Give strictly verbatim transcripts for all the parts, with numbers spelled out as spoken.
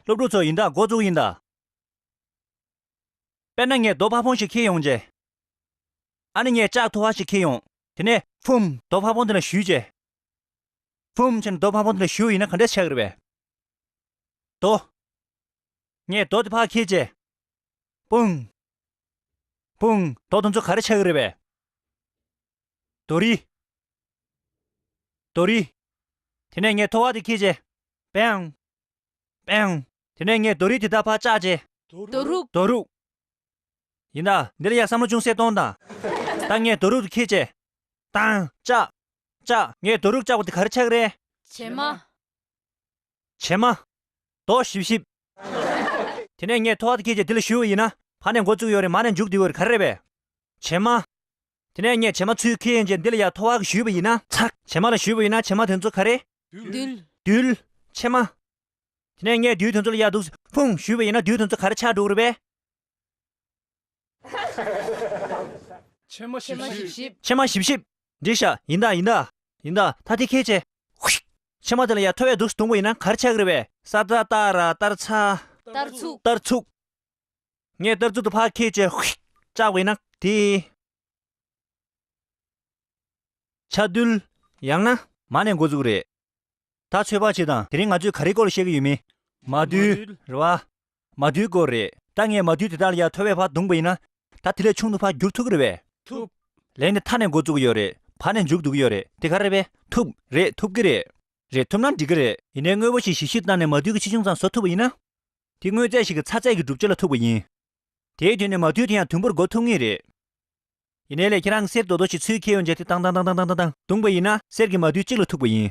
སློབ་ཕྲུག་ཚོ་ཡིན་ད། འགོ་བཙུགས་ཡིན་ད། དཔེར་ན་ངས་རྡོ་ཕ་བོང་ཞིག་འཁྱེར་ཡོང་རྗེས། ཨ་ནི་ངས་ལྕགས་ཐུ་བ་ཞིག་འཁྱེར་ཡོང་། དེ་ནས་ཕུམ། རྡོ་ཕ་བོང་དེ་ལ་གཞུས་རྗེས། ཕུམ་བྱས་ནས་རྡོ་ཕ་བོང་དེ་ལ་གཞུས་ཡིན་ན་ག་འདྲས་ཆགས་ཀྱི་རེད་པས། རྡོ། ངས་རྡོ་དེ་ཕར་འཁྱེར་རྗེས། པུང་། པུང་། རྡོ་དེ་ཚོ་ག་རེ་ཆགས་ཀྱི་རེད་པས། རྡོ་རིལ། རྡོ་རིལ། དེ་ནས་ངས་ཐུ་བ་དེ་འཁྱེར་རྗེས། པེང་། པེང་། དེ་ནས་ངས་རྡོ་རིལ་དེ་དག་ཕར་བཅག་རྗེས། རྡོ་རུག་རྡོ་རུག་ཡིན་ད། འདི་ལ་ཡ་བསམ་བློ་ཅུང་ཟད་གཏོང་དང་། ད་ངས་རྡོ་རུག་དེ་འཁྱེར་རྗེས། ཏང་། བཅག་བཅག་ངས་རྡོ་རུག་བཅག་པ་དེ་ག་རེ་ཆགས་ཀྱི་རེད། བྱེ་མ། བྱེ་མ། རྡོ་ཞིབ་ཞིབ། དེ་ནས་ངས་ཐུ་བ་དེ་འཁྱེར་རྗེས་འདི་ལ་གཞུས་པ་ཡིན་ན། ཕར་ནས་འགོ་བཙུགས་ཡོད་རེད། མར་ནས་མཇུག་བསྡུས་པ་རེད། ག་རེ་རེད་པས། བྱེ་མ། དེ་ནས་ངས་བྱེ་མ་ཚུར་འཁྱེར་ཡོང་རྗེས་འདི་ལ་ཡ་ཐུ་བ་གཞུས་པ་ཡིན་ན། ཚག་བྱེ་མ་ལ་གཞུས་པ་ཡིན་ན་བྱེ་མ་དེ་ཚོ་ག་རེ། རྡུལ། རྡུལ། བྱེ་མ། དེ་ནས་ངས་རྡུལ་དེ་ཚོ་ལ་ཡ་འདུག་ཕུང་གཞུས་པ་ཡིན་ན་རྡུལ་དེ་ཚོ་ག་རེ་ཆགས་འགྲོ་གི་རེད་པས། ཕྱེ་མ་ཞིབ་ཕྱེ་མ་ཞིབ་ཞིབ། ཞིབ་ཕྱེ་མ་ཞིབ་ཞིབ། འགྲིག་ཤག་ཡིན་ད་ཡིན་ད། ཡིན་ད། ད་དེ་འཁྱེར་བྱས། ཧུཤ། ཕྱེ་མ་དེ་ལ་ཡ་ཐོ་བས་འདུག་སེ་བརྡུངས་པ་ཡིན་ན་ག་རེ་ཆགས་ཀྱི་རེད་པས། ས་ཏ་ཏ་ར་སྟར་ཚ། སྟར་ཚུགས། སྟར་ཚུགས། ངས་སྟར་ཚུགས་དེ་ཕར་འཁྱེར་བྱས་ཧུཤ། བཅག་པ་ཡིན་ན་དེ། ཆ་རྡུལ། ཡང་ན། མ་ནས་འགོ་བཙུགས་རེད། ད་ཚོད་དཔག་བྱེད་དང་། དེ་རིང་ང་ཚོས་ག་རེའི་སྐོར་ལ་བཤད་ཀྱི་ཡོད་མེད། མ་རྡུལ། རྡུལ། རེད་བ། མ་རྡུལ་སྐོར་རེད། ད་ངས་མ་རྡུལ་དེ་དག་ལ་ཡ་ཐོ་བས་ཕར་བརྡུངས་པ་ཡིན་ན། ད་དེ་ལས་ཆུང་དུ་ཕར་འགྱུར་ཐུབ་ཀྱི་རེད་པས། ཐུབ། ལན་དེ་མཐའ་ནས་འགོ་བཙུགས་ཀྱི་ཡོད་རེད། བར་ནས་མཇུག་བསྡུ་གི་ཡོད་རེད། དེ་ག་རེ་རེད་པས། ཐུབ། རེད། ཐུབ་ཀྱི་རེད། རེད། ཐུབ་ན་འགྲིག་གི་རེད། ཡིན་ནའི་དངོས་པོ་ཞིག་ཞིབ་ཞིབ་བཏང་ནས་མ་རྡུལ་གྱི་ཆེ་ཆུང་ཙམ་བཟོ་ཐུབ་པ་ཡིན་ན། དེ་དངོས་རྫས་ཤིག་གི་ཚ་ཚད་ཀྱི་གྲུབ་ཆ་ལ་ཐུག་པ་ཡིན། དེའི་དོན་ནས་མ་རྡུལ་དེ་ཡང་དུམ་བུར་འགོ་ཐུག་ངེས་རེད། ཡིན་ནའི་ལས་ཁྱེད་རང་གི་གསེར་རྡོག་རྡོག་ཞིག་ཚུར་འཁྱེར་ཡོང་རྗེས་དེ་ཏང་ཏང་བརྡུངས་པ་ཡིན་ན་གསེར་གྱི་མ་རྡུལ་གཅིག་ལ་ཐུག་པ་ཡིན།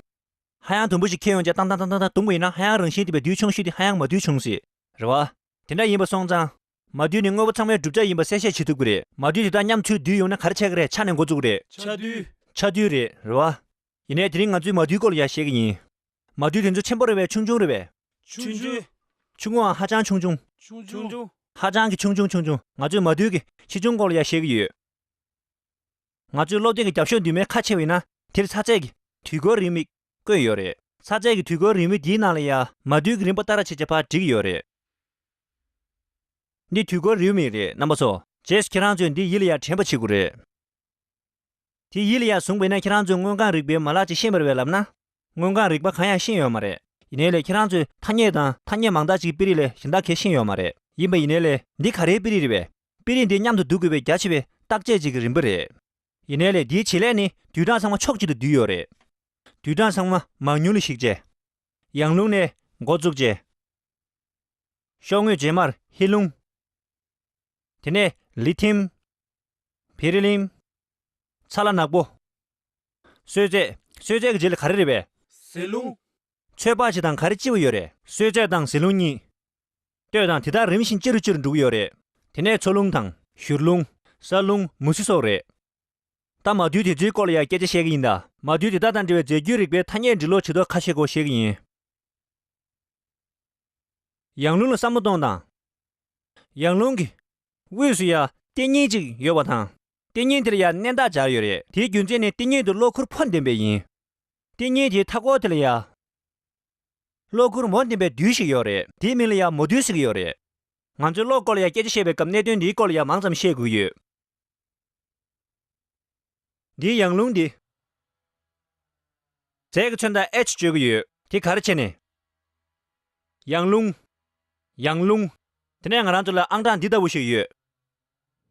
ཧ་ཡང་དུམ་བུ་ཞིག་འཁྱེར་ཡོང་རྗེས་ཏང་ཏང་བརྡུངས་པ་ཡིན་ན་ཧ་ཡང་རང་བཞིན་ལྡན་པའི་རྡུལ་ཆུང་ཤོས་དེ་ཧ་ཡང་མ་རྡུལ་ཆུང་སྲིད། རེད་བ། དེ་འདྲ་ཡིན་པ་སོང་ཙང་། མ་རྡུལ་ནི་དངོས་པོ་ཚང་མའི་གྲུབ་ཆ་ཡིན་པ་གསལ་བཤད་བྱེད་ཐུབ་ཀྱི་རེད། མ་རྡུལ་དེ་དག་མཉམ་ཚུར་བསྡུས་ཡོང་ན་ག་རེ་ཆགས་ཀྱི་རེད། ཆ་ནས་འགོ་བཙུགས་རེད། ཆ་རྡུལ། ཆ་རྡུལ་རེད། རེད་བ། ཡིན་ནའི་དེ་རིང་ང་ཚོས་མ་རྡུལ་སྐོར་ལ་ཡ་བཤད་ཀྱི་ཡིན། མ་རྡུལ་དེ་ཚོ་ཆེན་པོ་རེད་པས། ཆུང་ཆུང་རེད་པས། ཆུང་ཆུང་། ཆུང་ངུའང་ཧ་ཅང་ཆུང་ཆུང་། ཆུང་ཆུང་། ཧ་ཅང་གི་ཆུང་ཆུང་ཆུང་ཆུང་། ང་ཚོས་མ་རྡུལ་གྱི་ཆེ་ཆུང་སྐོར་ལ་ཡ་བཤད་ཀྱི་ཡོད། ང་ཚོའི་སློབ་དེབ་ཀྱི་རྒྱབ་ཤོག་མདུན་མའི་ཁ་ཕྱེ་བ་ཡིན་ན་དེར་ཚ་ཚད་ཀྱི་དུས་འཁོར་རེའུ་མིག་བཀོད་ཡོད་རེད། ཚ་ཚད་ཀྱི་དུས་འཁོར་རེའུ་མིག་འདིའི་ནང་ལ་ཡ་མ་རྡུལ་གྱི་རིམ་པ་ལྟར་བྱས་བྱས་ཕར་བྲིས་ཀྱི་ཡོད་རེད། འདི་དུས་འཁོར་རེའུ་མིག་རེད། རྣམ་པ་ཚོ། རྗེས་སུ་ཁྱེད་རང་ཚོས་འདི་ཡིད་ལ་ཡ་དྲན་པ་བྱེད་དགོས་རེད། དེ་ཡིད་ལ་ཡ་བཟུང་བ་ཡིན་ན་ཁྱེད་རང་ཚོས་དངོས་ཁམས་རིག་པའི་མ་ལག་ཅིག་ཤེས་པ་རེད་པས་ལབ་ན། དངོས་ཁམས་རིག་པ་གང་ཡང་ཤེས་ཡོད་མ་རེད། ཡིན་ནའི་ལས་ཁྱེད་རང་ཚོས་ཐ་སྙད་དང་ཐ་སྙད་མང་དག་ཅིག་གི་དཔེ་རིས་ལས་གཞན་དག་གས་ཤེས་ཡོད་མ་རེད། ཡིན་པ་ཡིན་ནའི་ལས་འདི་ག་རེའི་དཔེ་རིས་རེད་པས། དཔེ་རིས་འདི་མཉམ་དུ་བསྡུ་དགོས་པའི་རྒྱ་ཆེ་བའི་བརྟག་དཔྱད་ཅིག་གི་རིམ་པ་རེད། ཡིན་ནའི་ལས་འདིའི་བྱེད་ལས་ནི་རྡུལ་གྲངས་ཚང་མ་ཕྱོགས་གཅིག་ཏུ་བསྡུས་ཡོད་རེད། རྡུལ་གྲངས་ཚང་མ་མང་ཉུང་ལ་གཞིགས་བྱས། ཡང་རླུང་ནས་འགོ་བཙུགས་བྱས། ཤོག་ངོས་རྗེས་མར་ཧེ་རླུང་། དེ་ནས་ལི་ཐིམ། བེ་རི་ལིམ། ཚ་ལ་ནག་པོ། གསོས་ཚད། གསོས་ཚད་ཀྱི་རྗེས་ལ་ག་རེ་རེད་པས། ཟེ་རླུང་། ཚོད་དཔག་བྱེད་སྟངས་ག་རེ་ལྕི་བ་ཡོད་རེད། གསོས་ཚད་དང་ཟེ་རླུང་གཉིས། ལྟོས་དང་། དེ་དག་རིམ་བཞིན་ལྕི་རུ་ལྕི་རུ་འགྲོ་གི་ཡོད་རེད། དེ་ནས་མཚོ་རླུང་དང་། བཞུར་རླུང་། ས་རླུང་། མུ་ཟི་སོགས་རེད། ད་མ་རྡུལ་དེ་ཚོའི་སྐོར་ལ་ཡང་སྐད་ཆ་བཤད་ཀྱི་ཡིན་ད། མ་རྡུལ་དེ་དག་དང་འབྲེལ་བའི་རྫས་འགྱུར་རིག་པའི་ཐ་སྙད་འབྲི་ཀློག་བྱེད་ཐོག་ཁ་ཤས་སྐོར་བཤད་ཀྱི་ཡིན། ཡང་རླུང་ལ་བསམ་བློ་གཏོང་དང་། ཡང་རླུང་གི་དབུས་སུ་ཡ་ལྟེ་གཉིས་ཅིག་ཡོད་པ་དང་། ལྟེ་གཉིས་དེ་ལ་ཡ་མནན་རྟགས་སྦྱར་ཡོད་རེད། དེའི་རྒྱུ་མཚན་ནི་ལྟེ་གཉིས་དེ་གློག་ཁུར་ཕོ་ལྡན་པས་ཡིན། ལྟེ་གཉིས་དེའི་མཐའ་སྐོར་དེ་ལ་ཡ་གློག་ཁུར་མོ་ལྡན་པའི་རྡུལ་ཞིག་ཡོད་རེད། དེའི་མིང་ལ་ཡ་མོ་རྡུལ་ཟེར་གྱི་ཡོད་རེད། ང་ཚོས་གློག་སྐོར་ལ་ཡ་སྐད་ཆ་བཤད་པའི་སྐབས་གནད་དོན་འདིའི་སྐོར་ལ་ཡ་མང་ཙམ་བཤད་དགོས་ཀྱི་ཡོད། འདིའི་ཡང་རླུང་འདི། རྫས་ཀྱི་ཚོན་མདོག་H བརྗོད་ཀྱི་ཡོད། དེ་ག་རེ་བྱས་ནས། ཡང་རླུང་། ཡང་རླུང་། དེ་ནས་ང་རང་ཚོ་ལ་ཨང་གྲངས་འདི་ལྟ་བུ་ཞིག་ཡོད།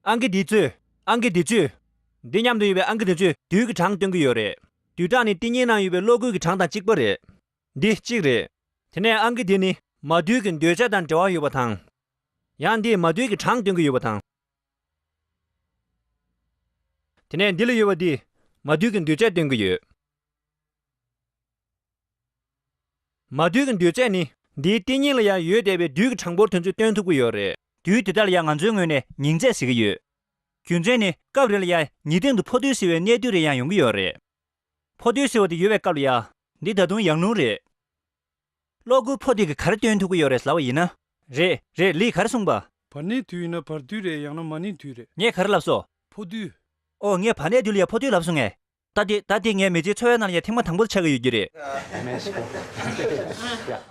ཨང་ཀི་འདི་ཚོས། ཨང་ཀི་འདི་ཚོས། འདི་མཉམ་དུ་ཡོད་པའི་ཨང་ཀི་འདི་ཚོས་རྡུལ་གྱི་གྲངས་སྟོན་གྱི་ཡོད་རེད། རྡུལ་གྲངས་ནི་ལྟེ་གཉིས་ནང་ཡོད་པའི་གློག་ཁུར་གྱི་གྲངས་དང་གཅིག་པ་རེད། འདི་གཅིག་རེད། དེ་ནས་ཨང་ཀི་འདི་ནི་མ་རྡུལ་གྱི་འདོད་ཆགས་དང་འབྲེལ་བ་ཡོད་པ་དང་། ཡང་འདིས་མ་རྡུལ་གྱི་གྲངས་སྟོན་གྱི་ཡོད་པ་དང་། དེ་ནས་འདི་ལ་ཡོད་པ་འདིས་མ་རྡུལ་གྱི་འདོད་ཆགས་སྟོན་གྱི་ཡོད། མ་རྡུལ་གྱི་འདོད་ཆགས་ནི་འདིའི་ལྟེ་གཉིས་ལ་ཡང་ཡོད་བསྡད་པའི་རྡུལ་གྱི་གྲངས་འབོར་དེ་ཚོ་སྟོན་ཐུབ་ཀྱི་ཡོད་རེད། རྡུལ་དེ་དག་ལ་ཡང་ང་ཚོའི་ངོས་ནས་ཉིང་ཚད་ཟེར་གྱི་ཡོད། རྒྱུ་མཚན་ནི་སྐབས་རེ་ལ་ཡང་ཉི་སྟེང་དུ་ཕོ་རྡུལ་ཟེར་བའི་གནས་དུས་རེ་ཡང་ཡོང་གི་ཡོད་རེད། ཕོ་རྡུལ་ཟེར་བ་དེ་ཡོད་པའི་སྐབས་ལ་ཡ། འདི་ད་དུང་ཡང་རླུང་རེད། གློག་ཁུར་ཕོ་དེ་གིས་ག་རེ་སྟོན་ཐུབ་ཀྱི་ཡོད་རེད་ལབ་པ་ཡིན་ན། རེད་རེད། ལིས་ག་རེ་གསུངས་པ། བར་སྣང་དུས་ཡིན་ན་བར་དུས་རེད། ཡང་ན་མ་སྣང་དུས་རེད། ངས་ག་རེ་ལབ་སོང་། ཕོ་དུས། ཨོ། ངས་བར་སྣང་དུས་ལ་ཡ་ཕོ་དུས་ལབ་སོང་ངས། ད་དེ་ད་དེ་ངའི་མི་ཚེའི་འཚོ་བའི་ནང་ལ་ཡ་ཐེངས་མ་དང་པོ་ཆགས་ཀྱི་ཡོད་ཀྱི་རེད།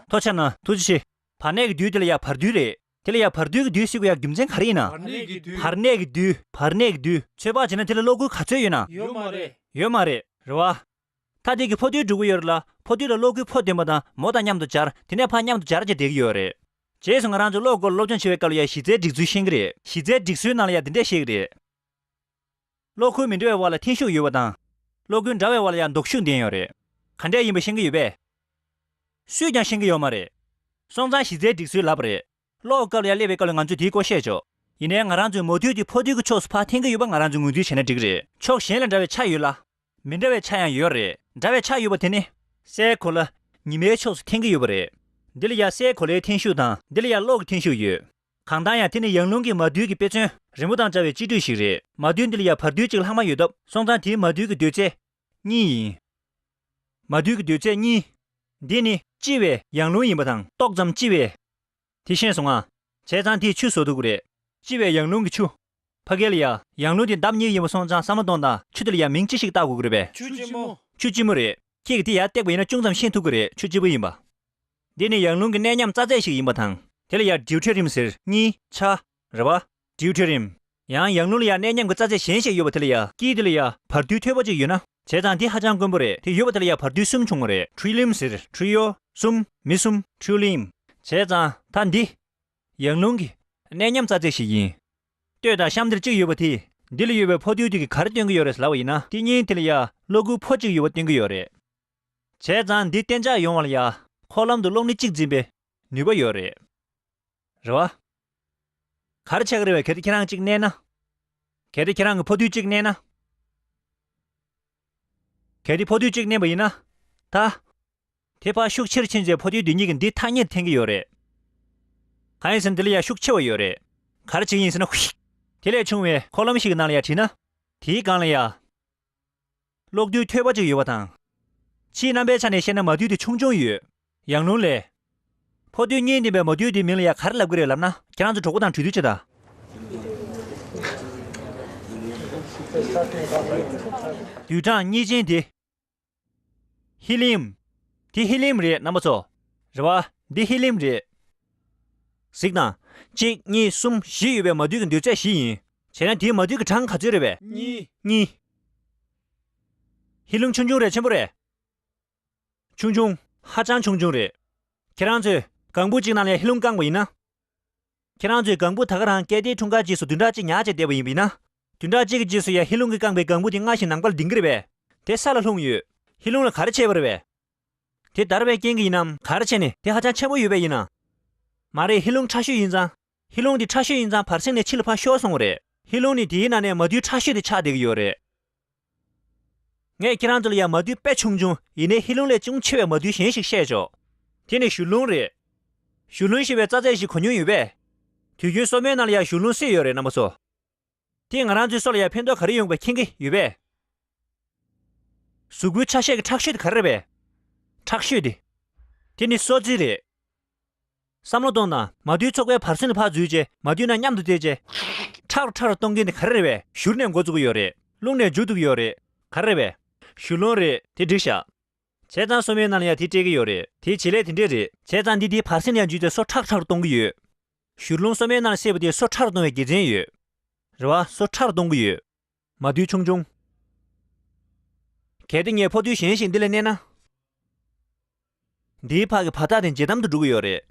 ཐུགས་རྗེ་ཆེ། བར་གནས་ཀྱི་རྡུལ་དེ་ལ་ཡ་བར་རྡུལ་རེད། དེ་ལ་ཡ་བར་རྡུལ་གྱི་རྡུལ་ཟེར་དགོས་ཡ་རྒྱུ་མཚན་ག་རེ་ཡིན་ན། བར་གནས་ཀྱི་རྡུལ། བར་གནས་ཀྱི་རྡུལ། བར་གནས་ཀྱི་རྡུལ་ཚོད་དཔག་བྱས་ན་དེ་ལ་གློག་སྒུལ་ག་ཚོད་ཡོད་ན། ཡོད་མ་རེད། ཡོད་མ་རེད། རེད་བ། ད་དེ་གི་ཕོ་རྡུལ་འགྲོ་གི་ཡོད་རེད་ལ། ཕོ་རྡུལ་ལ་གློག་སྒུལ་ཕོག་བསྡད་པ་དང་མོ་དང་མཉམ་དུ་སྦྱར། དེ་ནས་ཕར་མཉམ་དུ་སྦྱར་བྱས་བསྡད་ཀྱི་ཡོད་རེད། རྗེས་སུ་ང་རང་ཚོ་གློག་སྐོར་སློབ་སྦྱོང་བྱེད་པའི་སྐབས་ལ་ཡ་གཞི་རྩའི་སྒྲིག་ཚུལ་ཤེས་ཀྱི་རེད། གཞི་རྩའི་སྒྲིག་ཚུལ་ནང་ལ་ཡ་འདི་འདྲས་ཤེས་ཀྱི་རེད། གློག་ཁུངས་མི་འདྲ་བའི་བར་ལ་འཐེན་ཤུགས་ཡོད་པ་དང་། གློག་ཁུངས་འདྲ་བའི་བར་ལ་ཡང་ལྡོག་ཤུགས་ལྡན་ཡོད་རེད། ག་འདྲས་ཡིན་པ་ཤེས་ཀྱི་ཡོད་པས། སུས་ཀྱང་ཤེས་ཀྱི་ཡོད་མ་རེད། སོང་ཙང་གཞི་རྩའི་སྒྲིག་ཚུལ་ལབ་པ་རེད། གློག་སྐབས་ལ་ཡ་སླེབས་པའི་སྐབས་ལ་ང་ཚོས་དེའི་སྐོར་བཤད་ཆོག་ཡིན་ནའི་ང་རང་ཚོའི་མོ་རྡུལ་དེ་ཕོ་རྡུལ་གྱི་ཕྱོགས་སུ་ཕར་འཐེན་གྱི་ཡོད་པ་ང་རང་ཚོས་ངོས་འཛིན་བྱས་ན་འགྲིག་གི་རེད། ཕྱོགས་གཞན་ལ་འདྲ་བའི་ཆ་ཡོད་ལ། མི་འདྲ་བའི་ཆ་ཡང་ཡོད་རེད། འདྲ་བའི་ཆ་ཡོད་པ་དེ་ནི། སའི་གོ་ལ། ཉི་མའི་ཕྱོགས་སུ་འཐེན་གྱི་ཡོད་པ་རེད། འདི་ལ་ཡ་སའི་གོ་ལའི་འཐེན་ཤུགས་དང་འདི་ལ་ཡ་གློག་གི་འཐེན་ཤུགས་ཡོད། གང་ལྟར་ཡང་དེ་ནི་ཡང་རླུང་གི་མ་རྡུལ་གྱི་དཔེ་མཚོན་རི་མོ་དང་འདྲ་བའི་སྤྱི་སྤྲོས་ཤིག་རེད། མ་རྡུལ་འདི་ལ་ཡ་བར་རྡུལ་གཅིག་ལྷག་མ་ཡོད་སྟབས་སོང་ཙང་དེའི་མ་རྡུལ་གྱི་གདོས་ཚད་གཉིས་ཡིན། མ་རྡུལ་གྱི་གདོས་ཚད་གཉིས། འདི་ནི་ལྕི་བའི་ཡང་རླུང་ཡིན་པ་དང་ཏོག་ཙམ་ལྕི་བས། དེ་ཤེས་སོང་ང་། བྱས་ཙང་དེས་ཆུ་བཟོ་ཐུབ་ཀྱི་རེད། ལྕི་བའི་ཡང་རླུང་གི་ཆུ། ཕ་གི་ལ་ཡ་ཡང་རླུང་དེ་ལྡབ་གཉིས་ཡིན་པ་སོང་ཙང་བསམ་བློ་གཏོང་དང་ཆུ་དེ་ལ་ཡ་མིང་ཅི་ཞིག་བཏགས་དགོས་ཀྱི་རེད་པས། ཆུ་ལྕི་མོ། ཆུ་ལྕི་མོ་རེད། ཁྱེད་ཀྱིས་དེ་ཡར་བཏེགས་པ་ཡིན་ན་ཅུང་ཙམ་ཤེས་ཐུབ་ཀྱི་རེད་ཆུ་ལྕི་པོ་ཡིན་པ། འདི་ནི་ཡང་རླུང་གི་གནས་མཉམ་རྩ་ཚད་ཞིག་ཡིན་པ་དང་དེ་ལ་ཡ་ཌིའུ་ཊེ་རིམ་ཟེར་གཉིས་ཆ། རེད་བ། ཌིའུ་ཊེ་རིམ། ཡང་ཡང་རླུང་ལ་ཡ་གནས་མཉམ་གྱི་རྩ་ཚད་གཞན་ཞིག་ཡོད་པ་དེ་ལ་ཡ་དཀྱིལ་དེ་ལ་ཡ་བར་རྡུལ་མཐོན་པོ་ཅིག་ཡོད་ན། བྱས་ཙང་འདི་ཧ་ཅང་དཀོན་པོ་རེད། དེ་ཡོད་པ་དེ་ལ་ཡ་བར་རྡུལ་གསུམ་བྱུང་བ་རེད། ཊི་རི་ལིམ་ཟེར་ཊི་རི་ཡོ་གསུམ་མི་གསུམ་ཊི་རི་ལིམ། བྱས་ཙང་ད་འདི། ཡང་རླུང་གི་གནས་མཉམ་རྩ་ཚད་ཞིག་ཡིན། ལྟོས་དང་གཤམ་འདིར་གཅིག་ཡོད་པ་དེས་འདི་ལ་ཡོད་པའི་ཕོ་རྡུལ་དེ་གིས་ག་རེ་སྟོན་གྱི་ཡོད་རེད་ལབ་པ་ཡིན་ན་དེ་གཉིས་དེ་ལ་ཡ་གློག་སྒུལ་ཕོ་གཅིག་ཡོད་པ་སྟོན་གྱི་ཡོད་རེད། བྱས་ཙང་འདི་གཏན་འཇགས་ཡོང་བ་ལ་ཡ་འཁོར་ལམ་དུ་གློག་ནི་གཅིག་འཛིན་པའི་ནུས་པ་ཡོད་རེད། རེད་བ། ག་རེ་ཆགས་ཀྱི་རེད་བས་གལ་ཏེ་ཁྱེད་རང་གཅིག་མནན་ན། གལ་ཏེ་ཁྱེད་རང་གི་ཕོ་རྡུལ་གཅིག་མནན་ན། གལ་ཏེ་ཕོ་རྡུལ་གཅིག་མནན་པ་ཡིན་ན། ད། དེ་ཕར་ཤུགས་ཆེར་ཕྱིན་རྗེས་ཕོ་རྡུལ་དེ་གཉིས་ཀྱིས་འདི་ཐག་ཉེར་འཐེན་གྱི་ཡོད་རེད། གང་ཡིན་ཟེར་ན་འདི་ལ་ཡ་ཤུགས་ཆེ་བ་ཡོད་རེད། ག་རེ་བྱེད་ཀྱི་ཡིན་ཟེར་ན་ཧུའི། དེ་ལས་ཆུང་བའི་འཁོར་ལམ་ཞིག་གི་ནང་ལ་ཡ་བྲིས་ན། དེའི་སྒང་ལ་ཡ། གློག་རྡུལ་མཐོན་པོ་ཅིག་ཡོད་པ་དང་། ཕྱིའི་རྣམ་པའི་ཆ་ནས་བཤད་ན་མ་རྡུལ་དེ་ཆུང་ཆུང་ཡོད། ཡང་རླུང་ལས། ཕོ་རྡུལ་གཉིས་ལྡན་པའི་མ་རྡུལ་དེའི་མིང་ལ་ཡ་ག་རེ་ལབ་ཀྱི་རེད་ལབ་ན་ཁྱེད་རང་ཚོ་གྲོགས་པོ་དང་གྲོས་བསྡུར་བྱེད་དང་། རྡུལ་གྲངས་གཉིས་ཅན་དེ། ཧི་ལིམ། དེ་ཧི་ལིམ་རེད་རྣམ་པ་ཚོ། རེད་བ། འདི་ཧི་ལིམ་རེད། གཟིགས་དང་། གཅིག་གཉིས་གསུམ་བཞི་ཡོད་པའི་མ་རྡུལ་གྱི་འདོད་ཚད་བཞི་ཡིན། བྱས་ན་དེའི་མ་རྡུལ་གྱི་གྲངས་ག་ཚོད་རེད་པས། གཉིས། གཉིས། ཧི་ལིམ་ཆུང་ཆུང་རེད་ཆེན་པོ་རེད། ཆུང་ཆུང་། ཧ་ཅང་ཆུང་ཆུང་རེད། ཁྱེད་རང་ཚོས་ལྒང་བུ་གཅིག་ནང་ལ་ཧི་ལིམ་བཀང་པ་ཡིན་ན། ཁྱེད་རང་ཚོས་ལྒང་བུ་ད་ག་རང་སྐད་དེའི་འཁྲུངས་སྐར་རྗེས་སུ་བདུན་ཕྲག་གཅིག་ཉར་བྱས་བསྡད་པ་ཡིན་པ་ཡིན་ན། བདུན་ཕྲག་གཅིག་གི་རྗེས་སུ་ཡང་ཧི་ལིམ་གྱིས་བཀང་པའི་ལྒང་བུ་དེ་སྔར་བཞིན་ནང་པར་ལྡིང་གི་རེད་པས། དེ་ས་ལ་ལྷུང་ཡོད། ཧི་ལིམ་ལ་ག་རེ་བྱས་པ་རེད་པས། དེ་འདར་བའི་རྐྱེན་གྱིས་ཡིན་ནམ་ག་རེ་བྱས་ནས་དེ་ཧ་ཅང་ཆེན་པོ་ཡོད་པས་ཡིན་ན། མ་རེད་ཧི་ལིམ་ཕྲ་ཤོས་ཡིན་ཙང་། ཧི་ལིམ་དེ་ཕྲ་ཤོས་ཡིན་ཙང་བར་གསེང་ནས་ཕྱི་ལ་ཕར་ཤོར་སོང་བ་རེད། ཧི་ལིམ་ནི་དེའི་ནང་ནས་མ་རྡུལ་ཕྲ་ཤོས་དེ་ཆགས་བསྡད་ཀྱི་ཡོད་རེད། ངས་ཁྱེད་རང་ཚོ་ལ་ཡང་མ་རྡུལ་དཔེ་ཆུང་ཆུང་ཡིན་ནའི་ཧི་ལིམ་ལས་ཅུང་ཆེ་བའི་མ་རྡུལ་གཞན་ཞིག་བཤད་ཆོག་དེ་ནི་བཞུར་རླུང་རེད། བཞུར་རླུང་ཞེས་པའི་རྩ་ཚད་ཞིག་གོ་མྱོང་ཡོད་པས། དུས་རྒྱུན་སོར་མོའི་ནང་ལ་ཡང་བཞུར་རླུང་སེལ་ཡོད་རེད་རྣམ་པ་ཚོ། དེས་ང་རང་ཚོའི་སོ་ལ་ཡང་ཕན་ཐོགས་ག་རེ་ཡོང་བ་མཁྱེན་གྱི་ཡོད་པས། གཟུགས་པོའི་ཆ་ཤས་ཀྱི་མཁྲེགས་ཤོས་དེ་ག་རེ་རེད་པས། མཁྲེགས་ཤོས་དེ། དེ་ནི་སོ་རྩི་རེད། བསམ་བློ་གཏོང་དང་མ་རྡུལ་ཚོགས་པའི་བར་གསེང་ལ་ཕར་འཛུལ་རྗེས་མ་རྡུལ་རྣམས་མཉམ་དུ་བསྡད་རྗེས། ཁྲག་རུ་ཁྲག་རུ་གཏོང་མཁན་དེ་ག་རེ་རེད་པས། བཞུར་ནས་འགོ་བཙུགས་ཀྱི་ཡོད་རེད། རླུང་ནས་མཇུག་བསྡུ་གི་ཡོད་རེད། ག་རེ་རེད་པས། བཞུར་རླུང་རེད། དེ་འགྲིག་ཤག་བྱས་ཙང་སོ་མའི་ནང་ལ་ཡང་དེ་སྤྲད་ཀྱི་ཡོད་རེད། དེའི་བྱེད་ལས་དེ་འདྲས་རེད། བྱས་ཙང་འདི་དེའི་བར་གསེང་ལ་ཡང་འཇུས་ཏེ་སོ་ཁྲག་ཁྲག་རུ་གཏོང་གི་ཡོད། བཞུར་རླུང་སོ་མའི་ནང་ལ་སེལ་བ་དེས་སོ་ཁྲག་རུ་གཏོང་བའི་དགེ་མཚན་ཡོད། རེད་བ། སོ་ཁྲག་རུ་གཏོང་གི་ཡོད། མ་རྡུལ་ཆུང་ཆུང་། གལ་ཏེ་ངས་ཕོ་རྡུལ་གཞན་ཞིག་འདི་ལ་མནན་ན། འདིའི་ཕར་གྱི་བར་ཐག་དེ་ཇེ་དམ་དུ་འགྲོ་གི་ཡོད་རེད།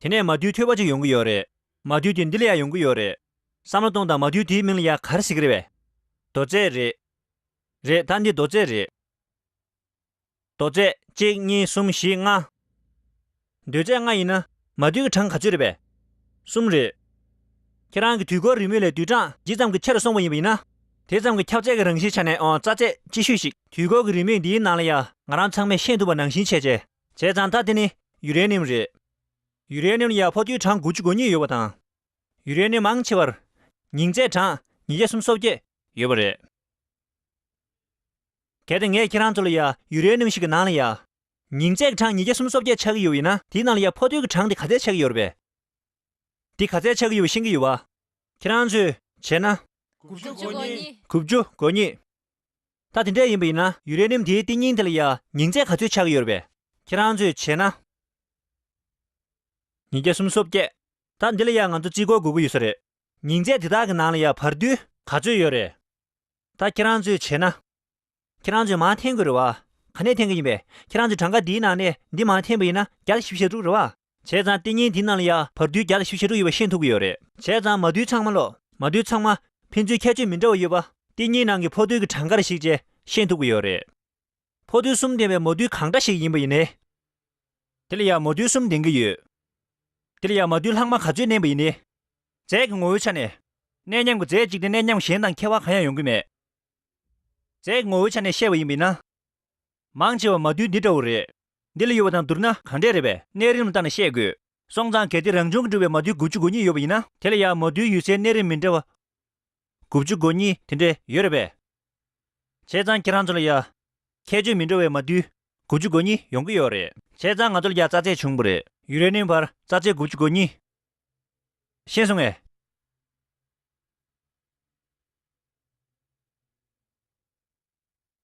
དེ་ནས་མ་རྡུལ་མཐོ་པོ་ཅིག་ཡོང་གི་ཡོད་རེད། མ་རྡུལ་དེ་འདི་ལ་ཡང་ཡོང་གི་ཡོད་རེད། བསམ་བློ་གཏོང་དང་མ་རྡུལ་དེའི་མིང་ལ་ཡང་ག་རེ་ཟེར་གྱི་རེད་པས། རྡོ་རྩེ་རེད། རེད། ད་འདི་རྡོ་རྩེ་རེད། རྡོ་རྩེ་གཅིག་གཉིས་གསུམ་བཞི་ལྔ། རྡོ་རྩེ་ལྔ་ཡིན་ན་མ་རྡུལ་གྱི་གྲངས་ག་ཚོད་རེད་པས། གསུམ་རེད། ཁྱེད་རང་གི་དུས་འཁོར་རེའུ་མིག་ལས་རྡུལ་གྲངས་ཇི་ཙམ་གྱིས་ཆེ་རུ་སོང་བ་ཡིན་པ་ཡིན་ན། དེ་ཙམ་གྱིས་ཁྱབ་ཚད་ཀྱི་རང་བཞིན་ཆ་ནས་ཨང་རྩ་ཚད་ཆེ་ཤོས་ཤིག་དུས་འཁོར་གྱི་རེའུ་མིག་འདིའི་ནང་ལ་ཡང་ང་རང་ཚང་མས་ཤེས་ཐུབ་པ་ནང་བཞིན་བྱས་རྗེས། བྱས་ཙང་ད་དེ་ནི་ཡུ་རེ་ནིམ་རེད། ཡུ་རེ་ནིམ་ལ་ཡང་ཕོ་རྡུལ་གྲངས་དགུ་བཅུ་གོ་གཉིས་ཡོད་པ་དང་། ཡུ་རེ་ནིམ་མང་ཆེ་བར་ཉིང་ཚད་གྲངས་ཉིས་བརྒྱ་སུམ་ཅུ་སོ་བརྒྱད་ཡོད་པ་རེད། གལ་ཏེ་ངས་ཁྱེད་རང་ཚོ་ལ་ཡ་ཡུ་རེ་ནིམ་ཞིག་གི་ནང་ལ་ཡ། ཉིང་ཚད་གྲངས་ཉིས་བརྒྱ་སུམ་ཅུ་སོ་བརྒྱད་ཆགས་ཀྱི་ཡོད་པ་ཡིན་ན་དེའི་ནང་ལ་ཡ་ཕོ་རྡུལ་གྱི་གྲངས་དེ་ག་ཚད་ཆགས་ཀྱི་ཡོད་རེད་པས། དེ་ག་ཚད་ཆགས་ཀྱི་ཡོད་པ་ཤེས་ཀྱི་ཡོད་པ། ཁྱེད་རང་ཚོས་བྱས་ན། དགུ་བཅུ་གོ་གཉིས། དགུ་བཅུ་གོ་གཉིས། ད་དེ་འདྲས་ཡིན་པ་ཡིན་ན་ཡུ་རེ་ནིམ་དེའི་གཏིང་རྙིང་དེ་ལ་ཡ་ཉིང་ཚད་ག་ཚོད་ཆགས་ཀྱི་ཡོད་རེད་པས། ཁྱེད་རང་ཚོས་བྱས་ན། ཉིས་བརྒྱ་སུམ་ཅུ་སོ་བརྒྱད། ད་འདི་ལ་ཡང་ང་ཚོ་རྩིས་སྐོར་དགོས་ཀྱི་ཡོད་ས་རེད། ཉིས་བརྒྱ་དེ་དག་གི་ནང་ལ་ཡང་བར་དུས་ག་ཚོད་ཡོད་རེད། ད་ཁྱེད་རང་ཚོས་བྱས་ན། ཁྱེད་རང་ཚོས་མར་འཐེན་དགོས་རེད་བ། ག་ནས་འཐེན་གྱི་ཡིན་པས། ཁྱེད་རང་ཚོས་གྲངས་ཀ་འདིའི་ནང་ནས་འདི་མར་འཐེན་པ་ཡིན་ན་བརྒྱ་དང་བཞི་བཅུ་ཞེ་དྲུག་རེད་བ། བྱས་ཙང་དེ་གཉིས་འདི་ནང་ལ་ཡང་བར་དུས་བརྒྱ་དང་བཞི་བཅུ་ཞེ་དྲུག་ཡོད་པ་ཤེས་ཐུབ་ཀྱི་ཡོད་རེད། བྱས་ཙང་མར་དུས་ཚང་མ་ལོ། མར་དུས་ཚང་མ་ཕན་ཚུན་ཁྱད་ཆོས་མི་འདྲ་བ་ཡོད་པ། དེ་གཉིས་ནང་གི་ཕོ་དུས་ཀྱི་གྲངས་ཀ་རེ་ཞིག་བཅས་ཤེས་ཐུབ་ཀྱི་ཡོད་རེད། ཕོ་དུས་གསུམ་ལྡན་པའི་མོ་དུས་གང་འདྲ་ཞིག་ཡིན་པ་ཡིན་ནའི། དེ་ལ་ཡང་མོ་དུས་གསུམ་ལྡན་གྱི་ཡོད། དེ་ལ་ཡང་མོ་དུས་ལྷག་མ་ག་ཚོད་བསྣན་པ་ཡིན་ནའི། རྫས་ཀྱི་ངོ་བོའི་ཆ་ནས། གནས་མཉམ་གྱི་རྫས་གཅིག་དེ་གནས་མཉམ་གཞན་དང་ཁྱད་པར་གང་ཡང་ཡོང་གི་མེད། རྫས་ཀྱི་ངོ་བོའི་ཆ་ནས་བཤད་པ་ཡིན་པ་ཡིན་ན། མང་ཆེ་བ་མོ་དུས་འདི་འདྲ་བོ་རེད། འདི་ལ་ཡོད་པ་དང་བསྡུར་ན་ག་འདྲས་རེད་པས། གནས་རིམ་ལ་བལྟས་ནས་བཤད་དགོས། སོང་ཙང་གལ་ཏེ་རང་བྱུང་གིས་གྲུབ་པའི་མོ་དུས་དགུ་བཅུ་གོ་གཉིས་ཡོད་པ་ཡིན་ན། དེ་ལ་ཡང་མོ་དུས་ཡོད་སའི་གནས་རིམ་མི་འདྲ་བ། དགུ་བཅུ་གོ་གཉིས་དེ་འདྲས་ཡོད་རེད་པས། བྱས་ཙང་ཁྱེད་རང་ཚོ་ལ་ཡང་། ཁྱད་ཆོས་མི་འདྲ་བའི་མོ་དུས་དགུ་བཅུ་གོ་གཉིས་ཡོང་གི་ཡོད་རེད། བྱས་ཙང་ང་ཚོ་ལ་ཡང་རྩ་ཚད་བྱུང་བ་རེད། ཡུ་རེ་ནིམ་བར་རྩ་ཚད་དགུ་བཅུ་གོ་གཉིས། ཤེས་སོང་ངས།